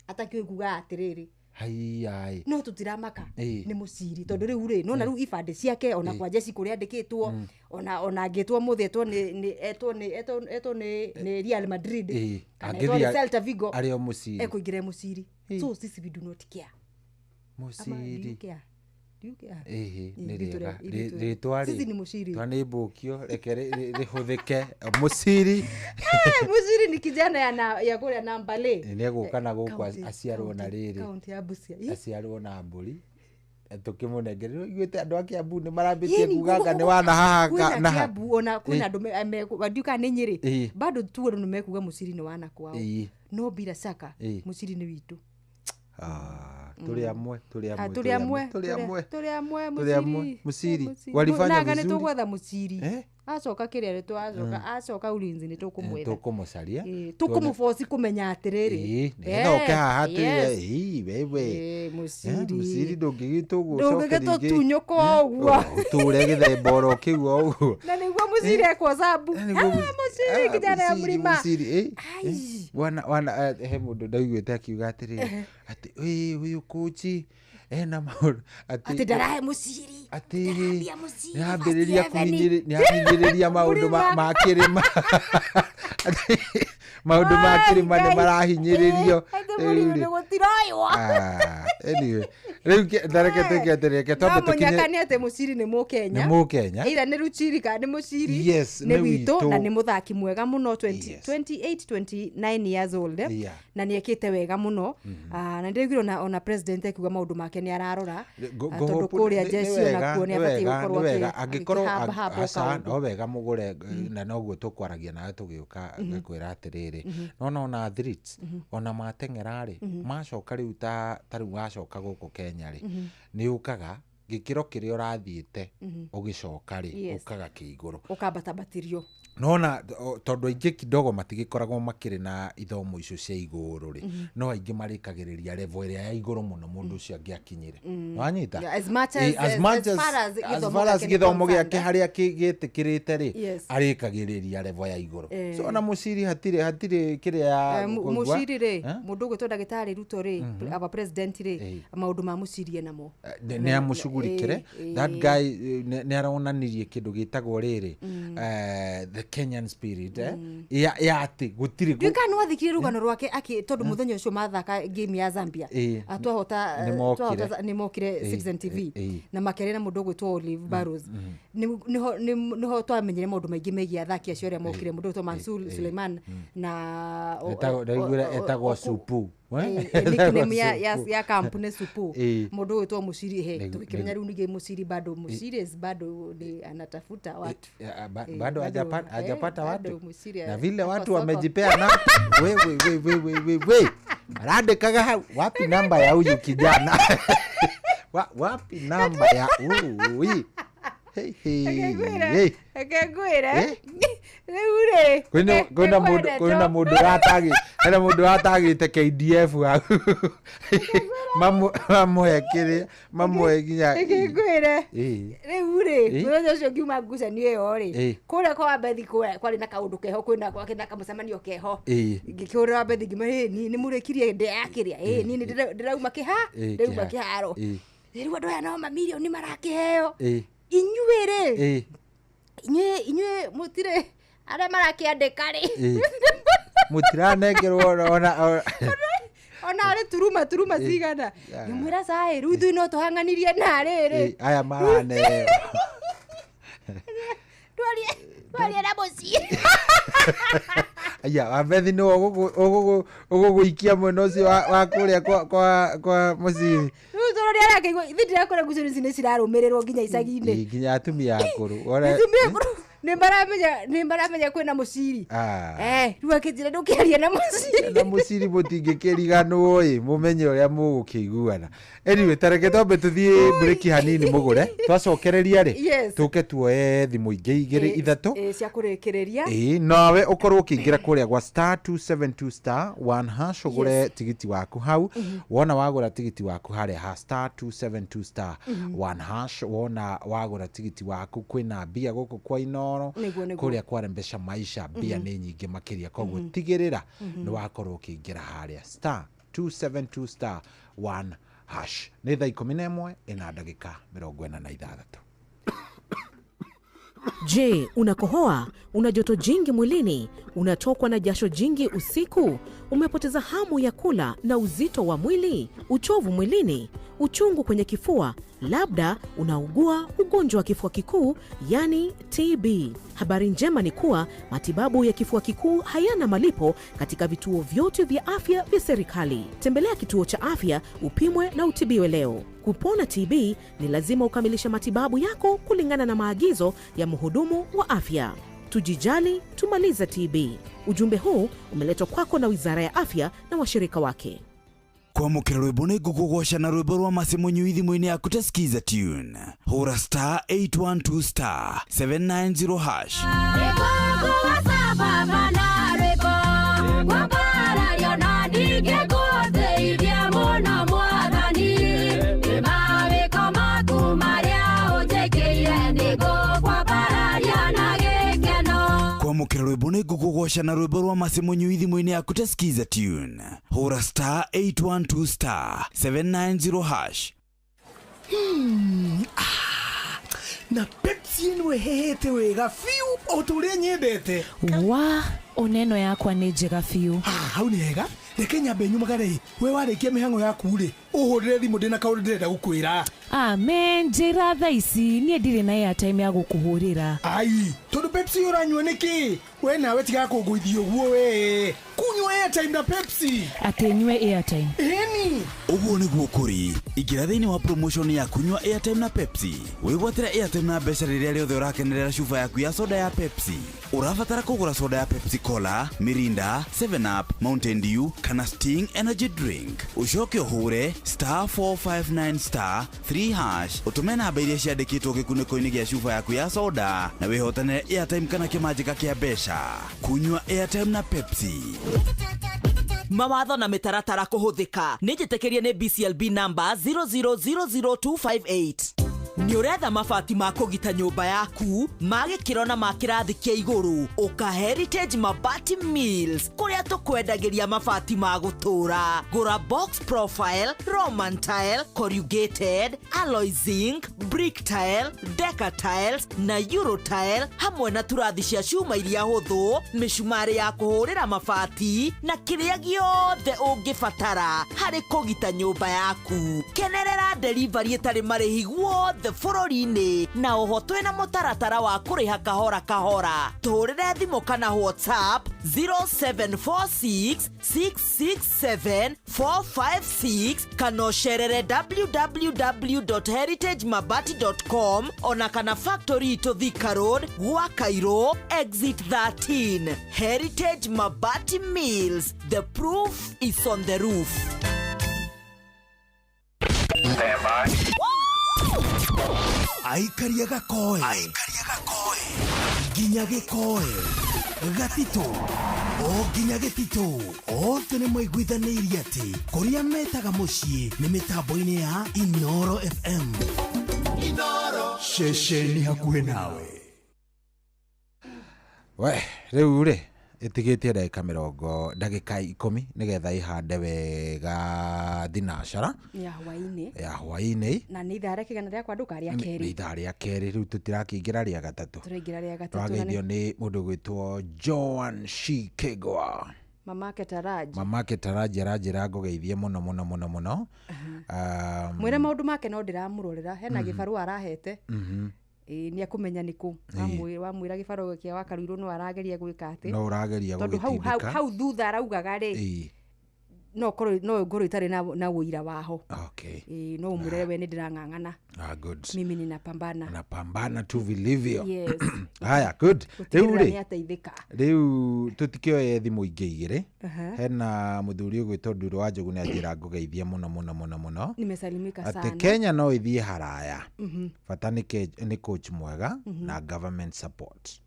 Speaker 18: Atakĩũĩ kuga atĩrĩrĩ.
Speaker 17: Haiya.
Speaker 18: No tũtiramaka nĩ Mũciri tondũ rĩu rĩ nona rĩu ibandĩ ciake ona kwa jeshi kũrĩa andĩkĩtwo ona angĩtwo mũthĩ etwo nĩ etwo nĩ etwo nĩ Real Madrid kana etwo nĩ Celta Vigo
Speaker 17: arĩ o Mũciri
Speaker 18: ekũingĩra Mũciri. So sisi we do not care.
Speaker 17: Mũciri. Nĩ rĩega rĩtwa
Speaker 18: rĩ. Sisi ni Mũciri.
Speaker 17: Twa nĩ mbũkio reke rĩhũthĩke Mũciri.
Speaker 18: Mũciri ni kijana ya kũrĩa Nambale.
Speaker 17: Nĩ egũka na gũkũ aciarwo na rĩrĩ.
Speaker 18: Kaunti ya Busia.
Speaker 17: Aciarwo na mbũri. Tũkĩmũnengerera iguĩte andũ a Kiambu nĩ marambĩtie kugaga nĩ wana haha na
Speaker 18: Kiambu ona kwĩna andũ ndiũĩ kana nĩ Nyĩrĩ bado tu andũ nĩ mekuga Mũciri nĩ wana kwao. No bila shaka Mũciri nĩ witũ.
Speaker 17: Tũrĩ amwe Mũciri
Speaker 18: walifanya vizuri. Nĩ tũgwetha Mũciri acoka kĩrĩa nĩ acoka ulinzi nĩ tũkũmwetha
Speaker 17: tũkũmũcaria
Speaker 18: tũkũmũboci kũmenya atĩrĩrĩ
Speaker 17: nĩgetha ũke haha twĩre wewe Mũciri ndũngĩgĩtũgũcokeria
Speaker 18: ũguo
Speaker 17: ũtũre gĩthemba oro kĩu o ũguo
Speaker 18: na nĩguo Mũciri ekwo Sambu. Mũciri kijana ya mũrima
Speaker 17: wana he mũndũ ndaiguĩte akiuga atĩrĩrĩ atĩ ũyũ kochi ena maũndũ
Speaker 18: atĩ ndarahe Mũciri
Speaker 17: atĩ nĩambĩrĩria nĩahinyĩrĩria maũndũ ma kĩrĩma maũndũ ma kĩrĩma nĩ marahinyĩrĩrio anyway rĩu tareke twĩke atĩrĩ reke twambe tũkinye
Speaker 18: mũnyaka nĩ atĩ Mũciri nĩ Mũkenya
Speaker 17: nĩ Mũkenya
Speaker 18: ĩira nĩ Ruchiri kana nĩ Mũciri nĩ witũ na nĩ mũthaki mwega mũno 28 29 years old na nĩ ekĩte wega mũno na ndĩraiguire ona president akiuga maũndũ make nĩ ararora tondũ kũrĩa jeshi onakuo nĩ abatiĩ gũkorwo
Speaker 17: angĩkorwo aca no wega mũgũre na noguo tũkwaragia nawe tũgĩũka kwĩra atĩrĩrĩ nona ona athletes ona mateng'era rĩ macoka rĩu ta rĩu wacoka gũkũ Kenya rĩ nĩ ũkaga gĩkĩro kĩrĩa ũrathiĩte ũgĩcoka rĩ ũkaga kĩ igũrũ
Speaker 18: ũkambatambatĩrio
Speaker 17: nona tondũ aingĩ kidogo matigĩkoragwo makĩrĩ na ithomo icio cia igũrũ rĩ no aingĩ marĩkagĩrĩria level ĩrĩa ya igũrũ mũno mũndũ ũcio angĩakinyire wanyita
Speaker 18: as far as
Speaker 17: gĩthomo gĩake harĩa gĩtĩkĩrĩte rĩ arĩkagĩrĩria level ya igũrũ so ona Mũciri hatirĩ kĩrĩa
Speaker 18: Mũciri rĩ mũndũ ũgwĩtwo ndagĩtarĩ Ruto rĩ our president rĩ maũndũ ma Mũciri enamo nĩ
Speaker 17: Tũgurĩkĩre. That guy nĩ aronanirie kĩndũ gĩtagwo rĩrĩ, the Kenyan spirit, ya atĩ gũtirĩ
Speaker 18: Ndiũĩ kana nĩ wathikire rũgano rwake akĩ tondũ mũthenya ũcio mathaka game ya Zambia. Twahota
Speaker 17: Nĩmokire.
Speaker 18: Twahota nĩmokire Citizen TV na makĩaria na mũndũ ũgwĩtwo Olive Barrows. Nĩho twamenyire maũndũ maingĩ megiĩ athaki acio arĩa mokire, mũndũ ũgwĩtwo Mansur Suleiman na
Speaker 17: Ndaiguire etagwo Supu.
Speaker 18: Nickname ya camp nĩ Supu. Mũndũ ũgwĩtwo Mushiri he tũgĩkĩmenya rĩu ningĩ Mushiri bado, Mushiri is bado ni anatafuta watu.
Speaker 17: Bado hajapata
Speaker 18: bado
Speaker 17: watu.
Speaker 18: Mushiri
Speaker 17: Na vile
Speaker 18: ako
Speaker 17: watu
Speaker 18: soko.
Speaker 17: Wamejipea na we we we we we we we marandĩkaga hau, wapi namba ya huyu kijana? Wapi namba ya huyu? Hey, hey, hey.
Speaker 18: Reke ngwĩre. Rĩu rĩ,
Speaker 17: Kwĩna kwĩna mũndũ ratagi hena mũndũ ratagĩte KDF hau, mamũhe kĩrĩa, mamũhe nginya.
Speaker 18: Reke ngwĩre. Rĩu rĩ, mũthenya ũcio ngiuma ngucanio ĩyo rĩ, kũrĩa kwa Wambethi kũrĩa kwarĩ na kaũndũ keho, kwĩna kwakĩ na kamũcemanio keho. Ngĩkĩhũrĩra Wambethi ngĩmwĩra, "Ĩ, niĩ nĩ mũrĩkirie ndĩa ya kĩrĩa? Ĩ, niĩ nĩ ndĩrauma kĩha ndĩrauma kĩharo. Rĩu andũ aya no mamirioni marakĩheo. Inyuĩ rĩ, inyuĩ mũtirĩ arĩa marakĩandĩka rĩ."
Speaker 17: Mũtiranengerwo ona
Speaker 18: Ona arĩ turuma turuma cigana. Ngĩmwĩra, "Caĩ rĩu ithuĩ no tũhang'anirie na rĩrĩ."
Speaker 17: Aya maraneo.
Speaker 18: Twarie na mũciĩ.
Speaker 17: Aya Wambethi nĩwe ũgũgũikia mwena ũcio wa kũrĩa kwa mũciĩ.
Speaker 18: Rĩu tondũ nĩ arakĩigua ithuĩ ndirakora ngucanio ici nĩ cirarũmĩrĩrwo nginya icagi-inĩ.
Speaker 17: Nginya atumia akũrũ.
Speaker 18: Atumia akũrũ nĩ maramenya kwĩna mũciri. Rĩu akĩnjĩra, "Ndũkĩaria na mũciri."
Speaker 17: Na mũciri mũtingĩkĩriganwo ĩ, mũmenye ũrĩa mũgũkĩiguana. Anyway, ta reke twambe tũthiĩ breki hanini mũgũre, twacokereria rĩ, tũke tuoe thimũ ingĩ igĩrĩ, ithatũ
Speaker 18: cia kũrĩkĩrĩria.
Speaker 17: Ĩĩ, nawe ũkorwo ũkĩingĩra kũrĩa gwa *272 *1# ũgũre tigiti waku hau. Wona wagũra tigiti waku harĩa ha *272 *1#, wona wagũra tigiti waku, kwĩna mbia gũkũ kwa Inoro.
Speaker 18: Nĩguo, nĩguo.
Speaker 17: Kũrĩa kwarembesha maisha mbia nĩ nyingĩ makĩria, koguo tigĩrĩra nĩ wakorwo ũkĩingĩra harĩa *272 *1#. Nĩ thaa 11 ĩna ndagĩka 46.
Speaker 11: Je, unakohoa? Una joto jingi mwilini? Unatokwa na jasho jingi usiku? Umepoteza hamu ya kula na uzito wa mwili? Uchovu mwilini? Uchungu kwenye kifua? Labda unaugua ugonjwa wa kifua kikuu, yani TB. Habari njema ni kuwa matibabu ya kifua kikuu hayana malipo katika vituo vyote vya afya vya serikali. Tembelea kituo cha afya upimwe na utibiwe leo. Kupona TB ni lazima ukamilishe matibabu yako kulingana na maagizo ya mhudumu wa afya. Tujijali, tumalize TB. Ujumbe huu umeletwa kwako na Wizara ya Afya na washirika wake.
Speaker 2: Kwamũkĩra rwĩmbo nĩ ngũkũgoca na rwĩmbo rwa Masi Mũnyui thimũ-inĩ yaku ta skiza tune, hũra *812 *790 hash.
Speaker 14: Nĩngũkũgoca Baba na rwĩmbo kwambarario na ningĩgũtĩithia mũno Mwathani nĩ mawĩko maku marĩa ũnjĩkĩire, nĩngũkwambararia na gĩkeno.
Speaker 2: Kwamũkĩra rwĩmbo nĩ ngũkũgoca na rwĩmbo rwa Masi Mũnyui thimũ-inĩ yaku ta skiza tune, hũra *812 *790 hash.
Speaker 15: Ah, na Pepsi ĩno ĩhehete wega biũ o ta ũrĩa nyendete.
Speaker 5: Wa oneno yakwa nĩ njega biũ.
Speaker 15: Ah, hau nĩ hega, reke nyambe nyumagare. We warĩkia mĩhang'o yaku rĩ, ũhũrĩre thimũ, ndĩna kaũndũ ndĩrenda gũkwĩra.
Speaker 5: Amen, njĩra thaa ici, niĩ ndirĩ na airtime ya gũkũhũrĩra.
Speaker 15: Ai, tondũ Pepsi ũranyua nĩkĩ? We nawe tiga kũngũithia ũguo, we kunyua airtime na Pepsi.
Speaker 5: Atĩ nyue airtime?
Speaker 15: Ĩni.
Speaker 2: Ũguo nĩguo kũrĩ, ingĩra thĩinĩ wa promotion ya kunyua airtime na Pepsi, wĩgwatĩre airtime na mbeca rĩrĩa rĩothe ũrakenerera cuba yaku ya soda ya Pepsi. Ũrabatara kũgũra soda ya Pepsi Cola, Mirinda, 7 Up, Mountain Dew kana Sting Energy Drink, ũcoke ũhũre *459 *3 hash, ũtũme namba iria ciandĩkĩtwo gĩkunĩko-inĩ gĩa cuba yaku ya soda na wĩhotanĩre airtime kana kĩmanjĩka kĩa mbeca. Kunyua airtime na Pepsi.
Speaker 22: Mawatho na mĩtaratara kũhũthĩka. Nĩ njĩtĩkĩrie nĩ BCLB number 0000258. Nĩ ũretha mabati ma kũgita nyũmba yaku ma gĩkĩro na ma kĩrathi kĩa igũrũ? Ũka Heritage Mabati Mills, kũrĩa tũkwendagĩria mabati ma gũtũũra. Gũra box profile, Roman tile, corrugated, alloy zinc, brick tile, deca tiles na euro tile, hamwe na turathi cia cuma iria hũthũ, mĩcumarĩ ya kũhũrĩra mabati na kĩrĩa gĩothe ũngĩbatara harĩ kũgita nyũmba yaku. Kenerera delivery ĩtarĩ marĩhi guothe bũrũri-inĩ, na oho twĩna mũtaratara wa kũrĩha kahora kahora. Tũhũrĩre thimũ kana WhatsApp 0746 667 456 kana ũcerere www.heritagemabati.com, ona kana factory itũ Thika Road, gwa Cairo exit 13. Heritage Mabati Mills, the proof is on the roof.
Speaker 15: Aikaria gakoe nginya gĩkoe gatitũ o nginya gĩtitũ, othe nĩ maiguithanĩirie atĩ kũrĩa metaga mũciĩ nĩ mĩtambo-inĩ ya Inoro FM.
Speaker 8: Ceceni hakuhĩ nawe.
Speaker 17: We rĩu rĩ, ĩtigĩtie ndagĩka 20, ndagĩka 10 nĩgetha ĩhande wega thinacara
Speaker 18: ya hwainĩ.
Speaker 17: Ya hwainĩ.
Speaker 18: Na nĩ ithaa rĩa kĩgana rĩa kwandũka rĩa
Speaker 17: nĩ
Speaker 18: kerĩ.
Speaker 17: Ithaa rĩa kerĩ. Rĩu tũtirakĩingĩra rĩa gatatũ.
Speaker 18: Tũraingĩra rĩa gatatũ na
Speaker 17: Tũrageithio nĩ mũndũ gwĩtwo Joan Shikegwa.
Speaker 18: Mamake Taraji.
Speaker 17: Mamake Taraji aranjĩra ngũgeithie mũno mũno mũno mũno.
Speaker 18: Mwĩre maũndũ make no ndĩramũrorera, hena gĩbarũa arahete. Ĩĩ, nĩ akũmenya nĩkũ. Wamwĩra gĩbarũa kĩa Wakaruirũ no arageria gwĩka atĩ.
Speaker 17: No ũrageria
Speaker 18: Tondũ hau
Speaker 17: gũgĩtindĩka.
Speaker 18: Hau thutha araugaga rĩ, no ngorwo itarĩ na ũira waho. Ĩĩ, no ũmwĩre we nĩ ndĩrang'ang'ana.
Speaker 17: Ah, good.
Speaker 18: Mimi ninapambana.
Speaker 17: Napambana tu vilivyo.
Speaker 18: Yes.
Speaker 17: Haya, good. Rĩu
Speaker 18: Gũtigĩrĩra
Speaker 17: rĩ,
Speaker 18: nĩ ateithĩka.
Speaker 17: Rĩu tũtikĩoye thimũ ingĩ igĩrĩ. Hena mũthuri ũgwĩtwo Nduro wa Njogu nĩ anjĩra ngũgeithie mũno mũno mũno mũno.
Speaker 18: Nimesalimika
Speaker 17: Atĩ
Speaker 18: sana.
Speaker 17: Kenya no ĩthiĩ haraya. Bata nĩ coach mwega na government support.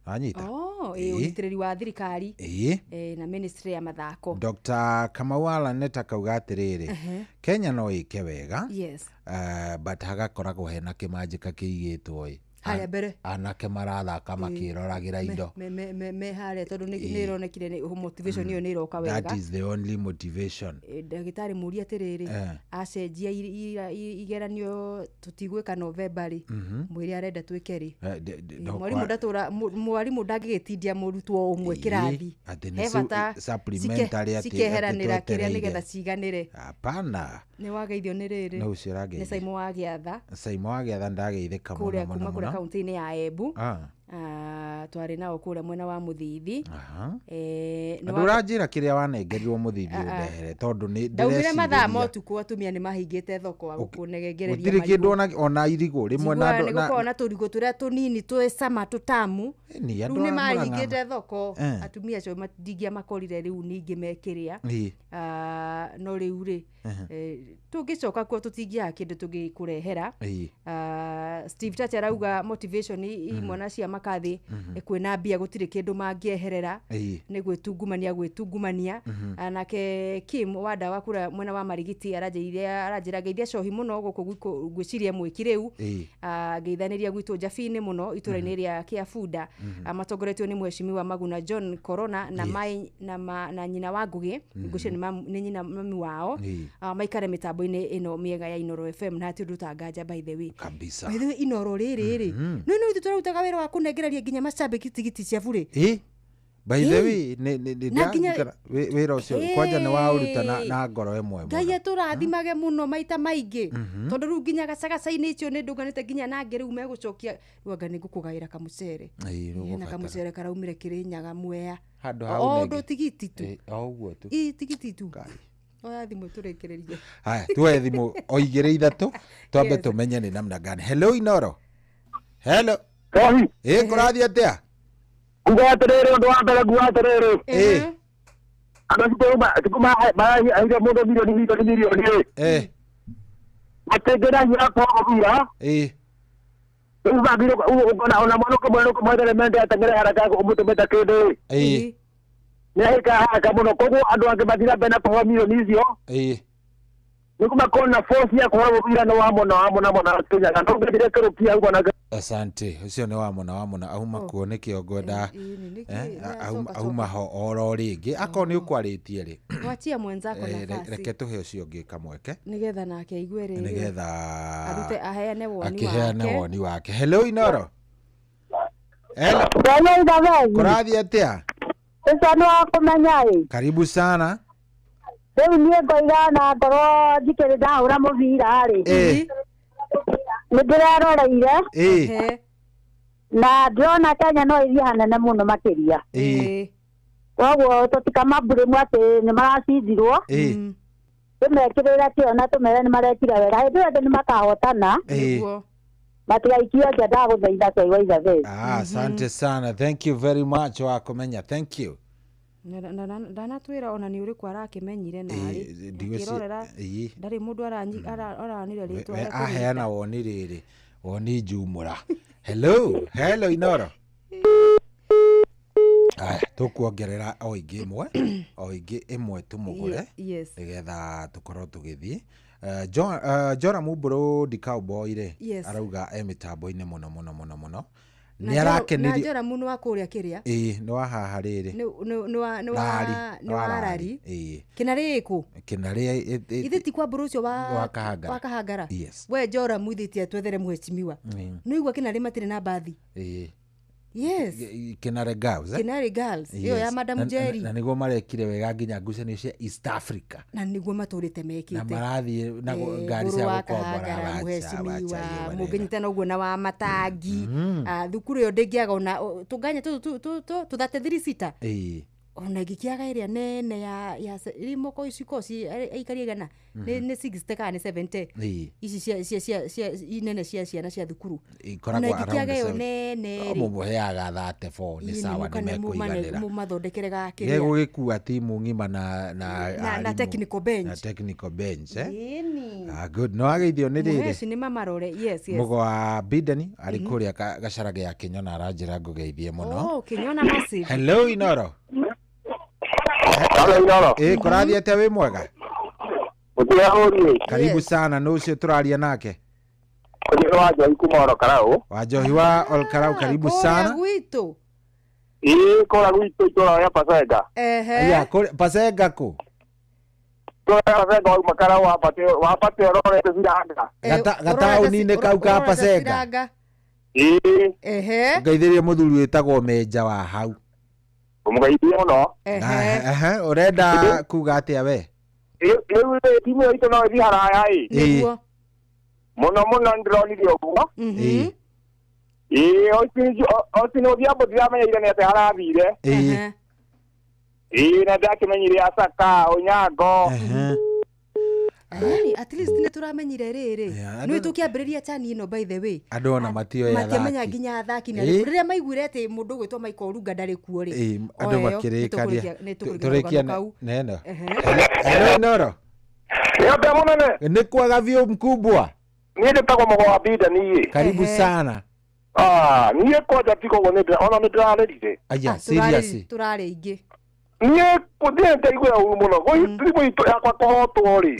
Speaker 17: Wanyita?
Speaker 18: Oh, ĩĩ, ũnyitĩrĩri wa thirikari. Na ministry ya mathako.
Speaker 17: Dr. Kamau Alan akauga atĩrĩrĩ, Kenya no ĩke wega. But hagakoragwo hena kĩmanjĩka kĩigĩtwo ĩ.
Speaker 18: Harĩa mbere.
Speaker 17: Anake marathaka makĩroragĩra indo.
Speaker 18: Me harĩa tondũ nĩ ĩronekire nĩ motivation ĩyo nĩ ĩroka wega.
Speaker 17: That is the only motivation.
Speaker 18: Ndagĩtarĩ mũrie atĩrĩrĩ, acenjia igeranio tũtigwĩka November rĩ, mwĩre arenda twĩke rĩ. Mwarimũ ndatũra, mwarimũ ndangĩgĩtindia mũrutwo ũmwe kĩrathi.
Speaker 17: Atĩ nĩ
Speaker 18: He bata
Speaker 17: supplementary atĩ
Speaker 18: cikeheranĩra kĩrĩa
Speaker 17: twetereire.
Speaker 18: nĩgetha ciganĩre.
Speaker 17: Hapana.
Speaker 18: Nĩ wageithio nĩ rĩrĩ.
Speaker 17: No ũcio ũrangeithia.
Speaker 18: Nĩ Saimo wa Gĩatha.
Speaker 17: Saimo wa Gĩatha ndageithĩka mũno
Speaker 18: Kũrĩa
Speaker 17: mũno
Speaker 18: kuma kũrĩa
Speaker 17: mũno.
Speaker 18: kaunti-inĩ ya Embu. Twarĩ nao kũrĩa mwena wa Mũthithi.
Speaker 17: Na ndũranjĩra kĩrĩa wanengerirwo Mũthithi ũndehere tondũ nĩ
Speaker 18: Ndaumire mathaa ma
Speaker 17: ndĩrecirĩria.
Speaker 18: ũtukũ atumia nĩ mahingĩte thoko wa gũkũnengereria
Speaker 17: Gũtirĩ
Speaker 18: marigũ.
Speaker 17: kĩndũ ona irigũ rĩmwe na
Speaker 18: Njiguaga
Speaker 17: andũ
Speaker 18: nĩ gũkoragwo na tũrigũ tũrĩa tũnini twĩ cama tũtamu.
Speaker 17: Ni
Speaker 18: Rĩu
Speaker 17: andũ
Speaker 18: nĩ
Speaker 17: a Murang'a.
Speaker 18: mahingĩte thoko, atumia acio ndingĩamakorire rĩu ningĩ mekĩrĩa. No rĩu rĩ, tũngĩcoka kuo tũtingĩaga kĩndũ tũngĩkũrehera. Steve Chacha arauga motivation imwana cia makathi, kwĩna mbia gũtirĩ kĩndũ mangĩeherera. Nĩ gwĩtungumania, gwĩtungumania. Nake Kim wa ndawa kũrĩa mwena wa Marigiti aranjĩra ngeithia cohi mũno gũkũ gwikũ, ngwĩciria mwĩki rĩu. Ngeithanĩria gwitũ Njabini mũno itũra-inĩ rĩa Kĩabunda. Matongoretio nĩ mheshimiwa Maguna John Corona na mai, na, ma, na nyina wa Ngũgĩ. Ngwĩciria nĩ nyina mami wao. Maikare mĩtambo-inĩ ĩno mĩega ya Inoro FM na hatirĩ ũndũ ũtanganja by the way.
Speaker 17: Kabisa.
Speaker 18: By the way, Inoro rĩrĩ rĩ. No no ithuĩ tũrarutaga wĩra wa kũnengereria nginya macambĩki tigiti cia burĩ.
Speaker 17: By the way, nĩ
Speaker 18: Na nginya
Speaker 17: ndĩraririkana wĩra ũcio kwanja nĩ waũruta na ngoro ĩmwe
Speaker 18: Ngai
Speaker 17: mũno.
Speaker 18: atũrathimage mũno maita maingĩ. Tondũ rĩu nginya gacagaca-inĩ icio nĩ ndũnganĩte nginya nangĩ rĩu megũcokia, rĩu anga nĩ ngũkũgaĩra kamũcere.
Speaker 17: Ĩĩ,
Speaker 18: Hena
Speaker 17: nĩũgũbatara.
Speaker 18: kamũcere karaumire Kĩrĩnyaga Mwea.
Speaker 17: Handũ hau
Speaker 18: O
Speaker 17: nengĩ.
Speaker 18: ũndũ tigiti tu.
Speaker 17: Ĩĩ, o ũguo tu.
Speaker 18: Ĩ, tigiti tu. Oya thimũ tũrĩkĩrĩrie.
Speaker 17: Haya, tuoye thimũ o igĩrĩ ithatũ twambe tũmenye nĩ namna gani. Hello Inoro. Hello. Ĩĩ, kũrathiĩ atĩa?
Speaker 1: Nguga atĩrĩrĩ, ũndũ wa mbere nguga atĩrĩrĩ. Andũ acio maraheire mũndũ mirioni, mirioni, mirioni rĩ. Matingĩrahia kwaga mũbira. Rĩu magĩrĩirwo ona mwana ũkĩmwĩra nĩũkũmwethere mende ateng'ere haraka ũmũtũmĩte kĩndũ rĩ. Nĩ ahĩkaga haraka mũno, koguo andũ angĩ mathiĩ na mbere na kũheo mirioni icio. Nĩguo makorwo na force ya kũhũra mũbira nĩ wa mũno wa mũno mũno Kenya na no ngendire kĩrũkia ũguo na
Speaker 17: Asante, ũcio nĩ wa mũna wa mũna auma kuo nĩkĩo ngwenda auma ho oro rĩngĩ akorwo nĩ ũkwarĩtie rĩ
Speaker 18: Wachia mwenzako nafasi
Speaker 17: reke tũhe ũcio ũngĩ kamweke
Speaker 18: nigetha nake aigue rĩrĩ
Speaker 17: nĩgetha
Speaker 18: arute aheane woni wake
Speaker 17: akĩheane woni wake. Hello Inoro. Hello. Kũrathiĩ atĩa?
Speaker 6: Ũcio nĩ wa kũmenya ĩ.
Speaker 17: Karibu sana.
Speaker 6: Rĩu niĩ ngoiga na ngorwo njikĩrĩ ndahũra mũbira rĩ. Nĩ ndĩreroreire. Na ndĩrona Kenya no ĩthiĩ hanene mũno makĩria. Koguo tũtikamambũrĩmu atĩ nĩ maracindirwo. Tũmekĩrĩre kĩo na tũmere nĩ marekire wega. Hĩndĩ ĩyo nĩ makahotana. Matigaikio nja ndagũthaitha Kĩaigua Isabel.
Speaker 17: Asante sana. Thank you very much wa kũmenya. Thank you.
Speaker 18: Ndanatwĩra ona nĩ ũrĩkũ arakĩmenyire narĩ akĩrorera ndarĩ mũndũ aranire rĩtwa
Speaker 17: aheana woni rĩrĩ woni njumũra. Hello, hello Inoro. Aya, tũkuongerera o ingĩ ĩmwe o ingĩ ĩmwe tũmũgũre nĩgetha tũkorwo tũgĩthiĩ. Joram Mbũrũ Cowboy rĩ arauga e mĩtambo-inĩ mũno mũno mũno mũno.
Speaker 18: Nĩ arakenire na Joram nĩ wa kũrĩa kĩrĩa
Speaker 17: ĩĩ nĩ wa haha rĩrĩ
Speaker 18: nĩ wa Rari kĩnarĩ ĩkũ
Speaker 17: kĩnarĩ
Speaker 18: ithe ti kwa Mbũrũ ũcio
Speaker 17: wa Kahangara
Speaker 18: wa Kahangara. We Joram ithe ti atwethere mheshimiwa nĩ igua kĩnarĩ matirĩ na mbathi. Yes.
Speaker 17: Kinare Girls.
Speaker 18: Kinare Girls. Iyo ya Madam Jerry.
Speaker 17: Na niguo marekire wega nginya ngucanio cia East Africa.
Speaker 18: Na niguo maturite mekite.
Speaker 17: Na marathie na ngari cia gukombora
Speaker 18: mheshimiwa mũngĩnyitana ũguo na wa matangi. Thukuru ĩyo ndĩngĩaga ona tũnganya tũ 33 sita. Ona ngĩkĩaga ĩrĩa nene ya rimoko iciko ci aikari igana nĩ 60 kana nĩ 70 ici cia inene cia ciana cia thukuru
Speaker 17: ikoragwo
Speaker 18: around ĩyo nene
Speaker 17: mũmũheaga 34 nĩ sawa nĩ mekũiganĩra
Speaker 18: mũmathondekere gakĩrĩa
Speaker 17: gĩgũgĩkua timu ng'ima na
Speaker 18: technical bench
Speaker 17: na technical bench good no ageithio nĩ rĩrĩ
Speaker 18: mũheci nĩ mamarore. Yes yes
Speaker 17: mũgo wa Bideni arĩ kũrĩa gacaraga ya Kĩnyona aranjĩra ngũgeithie mũno.
Speaker 18: Oh Kĩnyona massive.
Speaker 17: Hello Inoro. Kũrathiĩ atĩa wĩ mwega? Karibu sana nũ ũcio tũraria nake?
Speaker 1: Ũcio wa Njohi kuma Olkarau.
Speaker 17: Wa Njohi wa Olkarau karibu sana.
Speaker 18: Kũrĩa gwitũ.
Speaker 1: Ĩĩ kũrĩa gwitũ itũra rĩa Pasenga.
Speaker 17: Ehe. Pasenga kũ?
Speaker 1: Itũra rĩa Pasenga wauma Karau wambate ũrorete Ciranga.
Speaker 17: Gataũni-inĩ kau ka Pasenga.
Speaker 1: Ĩĩ.
Speaker 18: Ehe.
Speaker 17: Ngeithĩrie mũthuri wĩtagwo Menja wa hau.
Speaker 1: Mũgeithie mũno.
Speaker 17: Ehe, ũrenda kuga atĩa we?
Speaker 1: Rĩu timu itũ no ĩthiĩ haraya ĩ.
Speaker 18: Nĩguo.
Speaker 1: Mũno mũno nĩndĩronire ũguo. Ĩĩ Austin Odhiambo ndiramenyeire nĩ atĩa harathire. Ĩĩ na ndakĩmenyire Asaka Onyango.
Speaker 18: Yaani at least nĩ tũramenyire rĩrĩ nĩ tũkĩambĩrĩria chani ĩno by the way
Speaker 17: andũ ona matioĩ athaki
Speaker 18: matiamenya nginya athaki na rĩrĩa maiguire atĩ mũndũ ũgwĩtwo Michael Olunga ndarĩ kuo rĩ
Speaker 17: andũ makĩrĩkaria tũrĩkia neno. Hello Noro.
Speaker 1: Yote mũnene
Speaker 17: nĩ kwaga biũ mkubwa.
Speaker 1: Niĩ ndĩtagwo Mũgo wa Bideni.
Speaker 17: Karibu sana.
Speaker 1: Niĩ kwanja tiga ũguo ona nĩ ndĩrarĩrire.
Speaker 17: Aya serious
Speaker 18: tũrarĩ ingĩ
Speaker 1: niĩ ndaiguire ũru mũno timu itũ yakwa kũhotwo rĩ.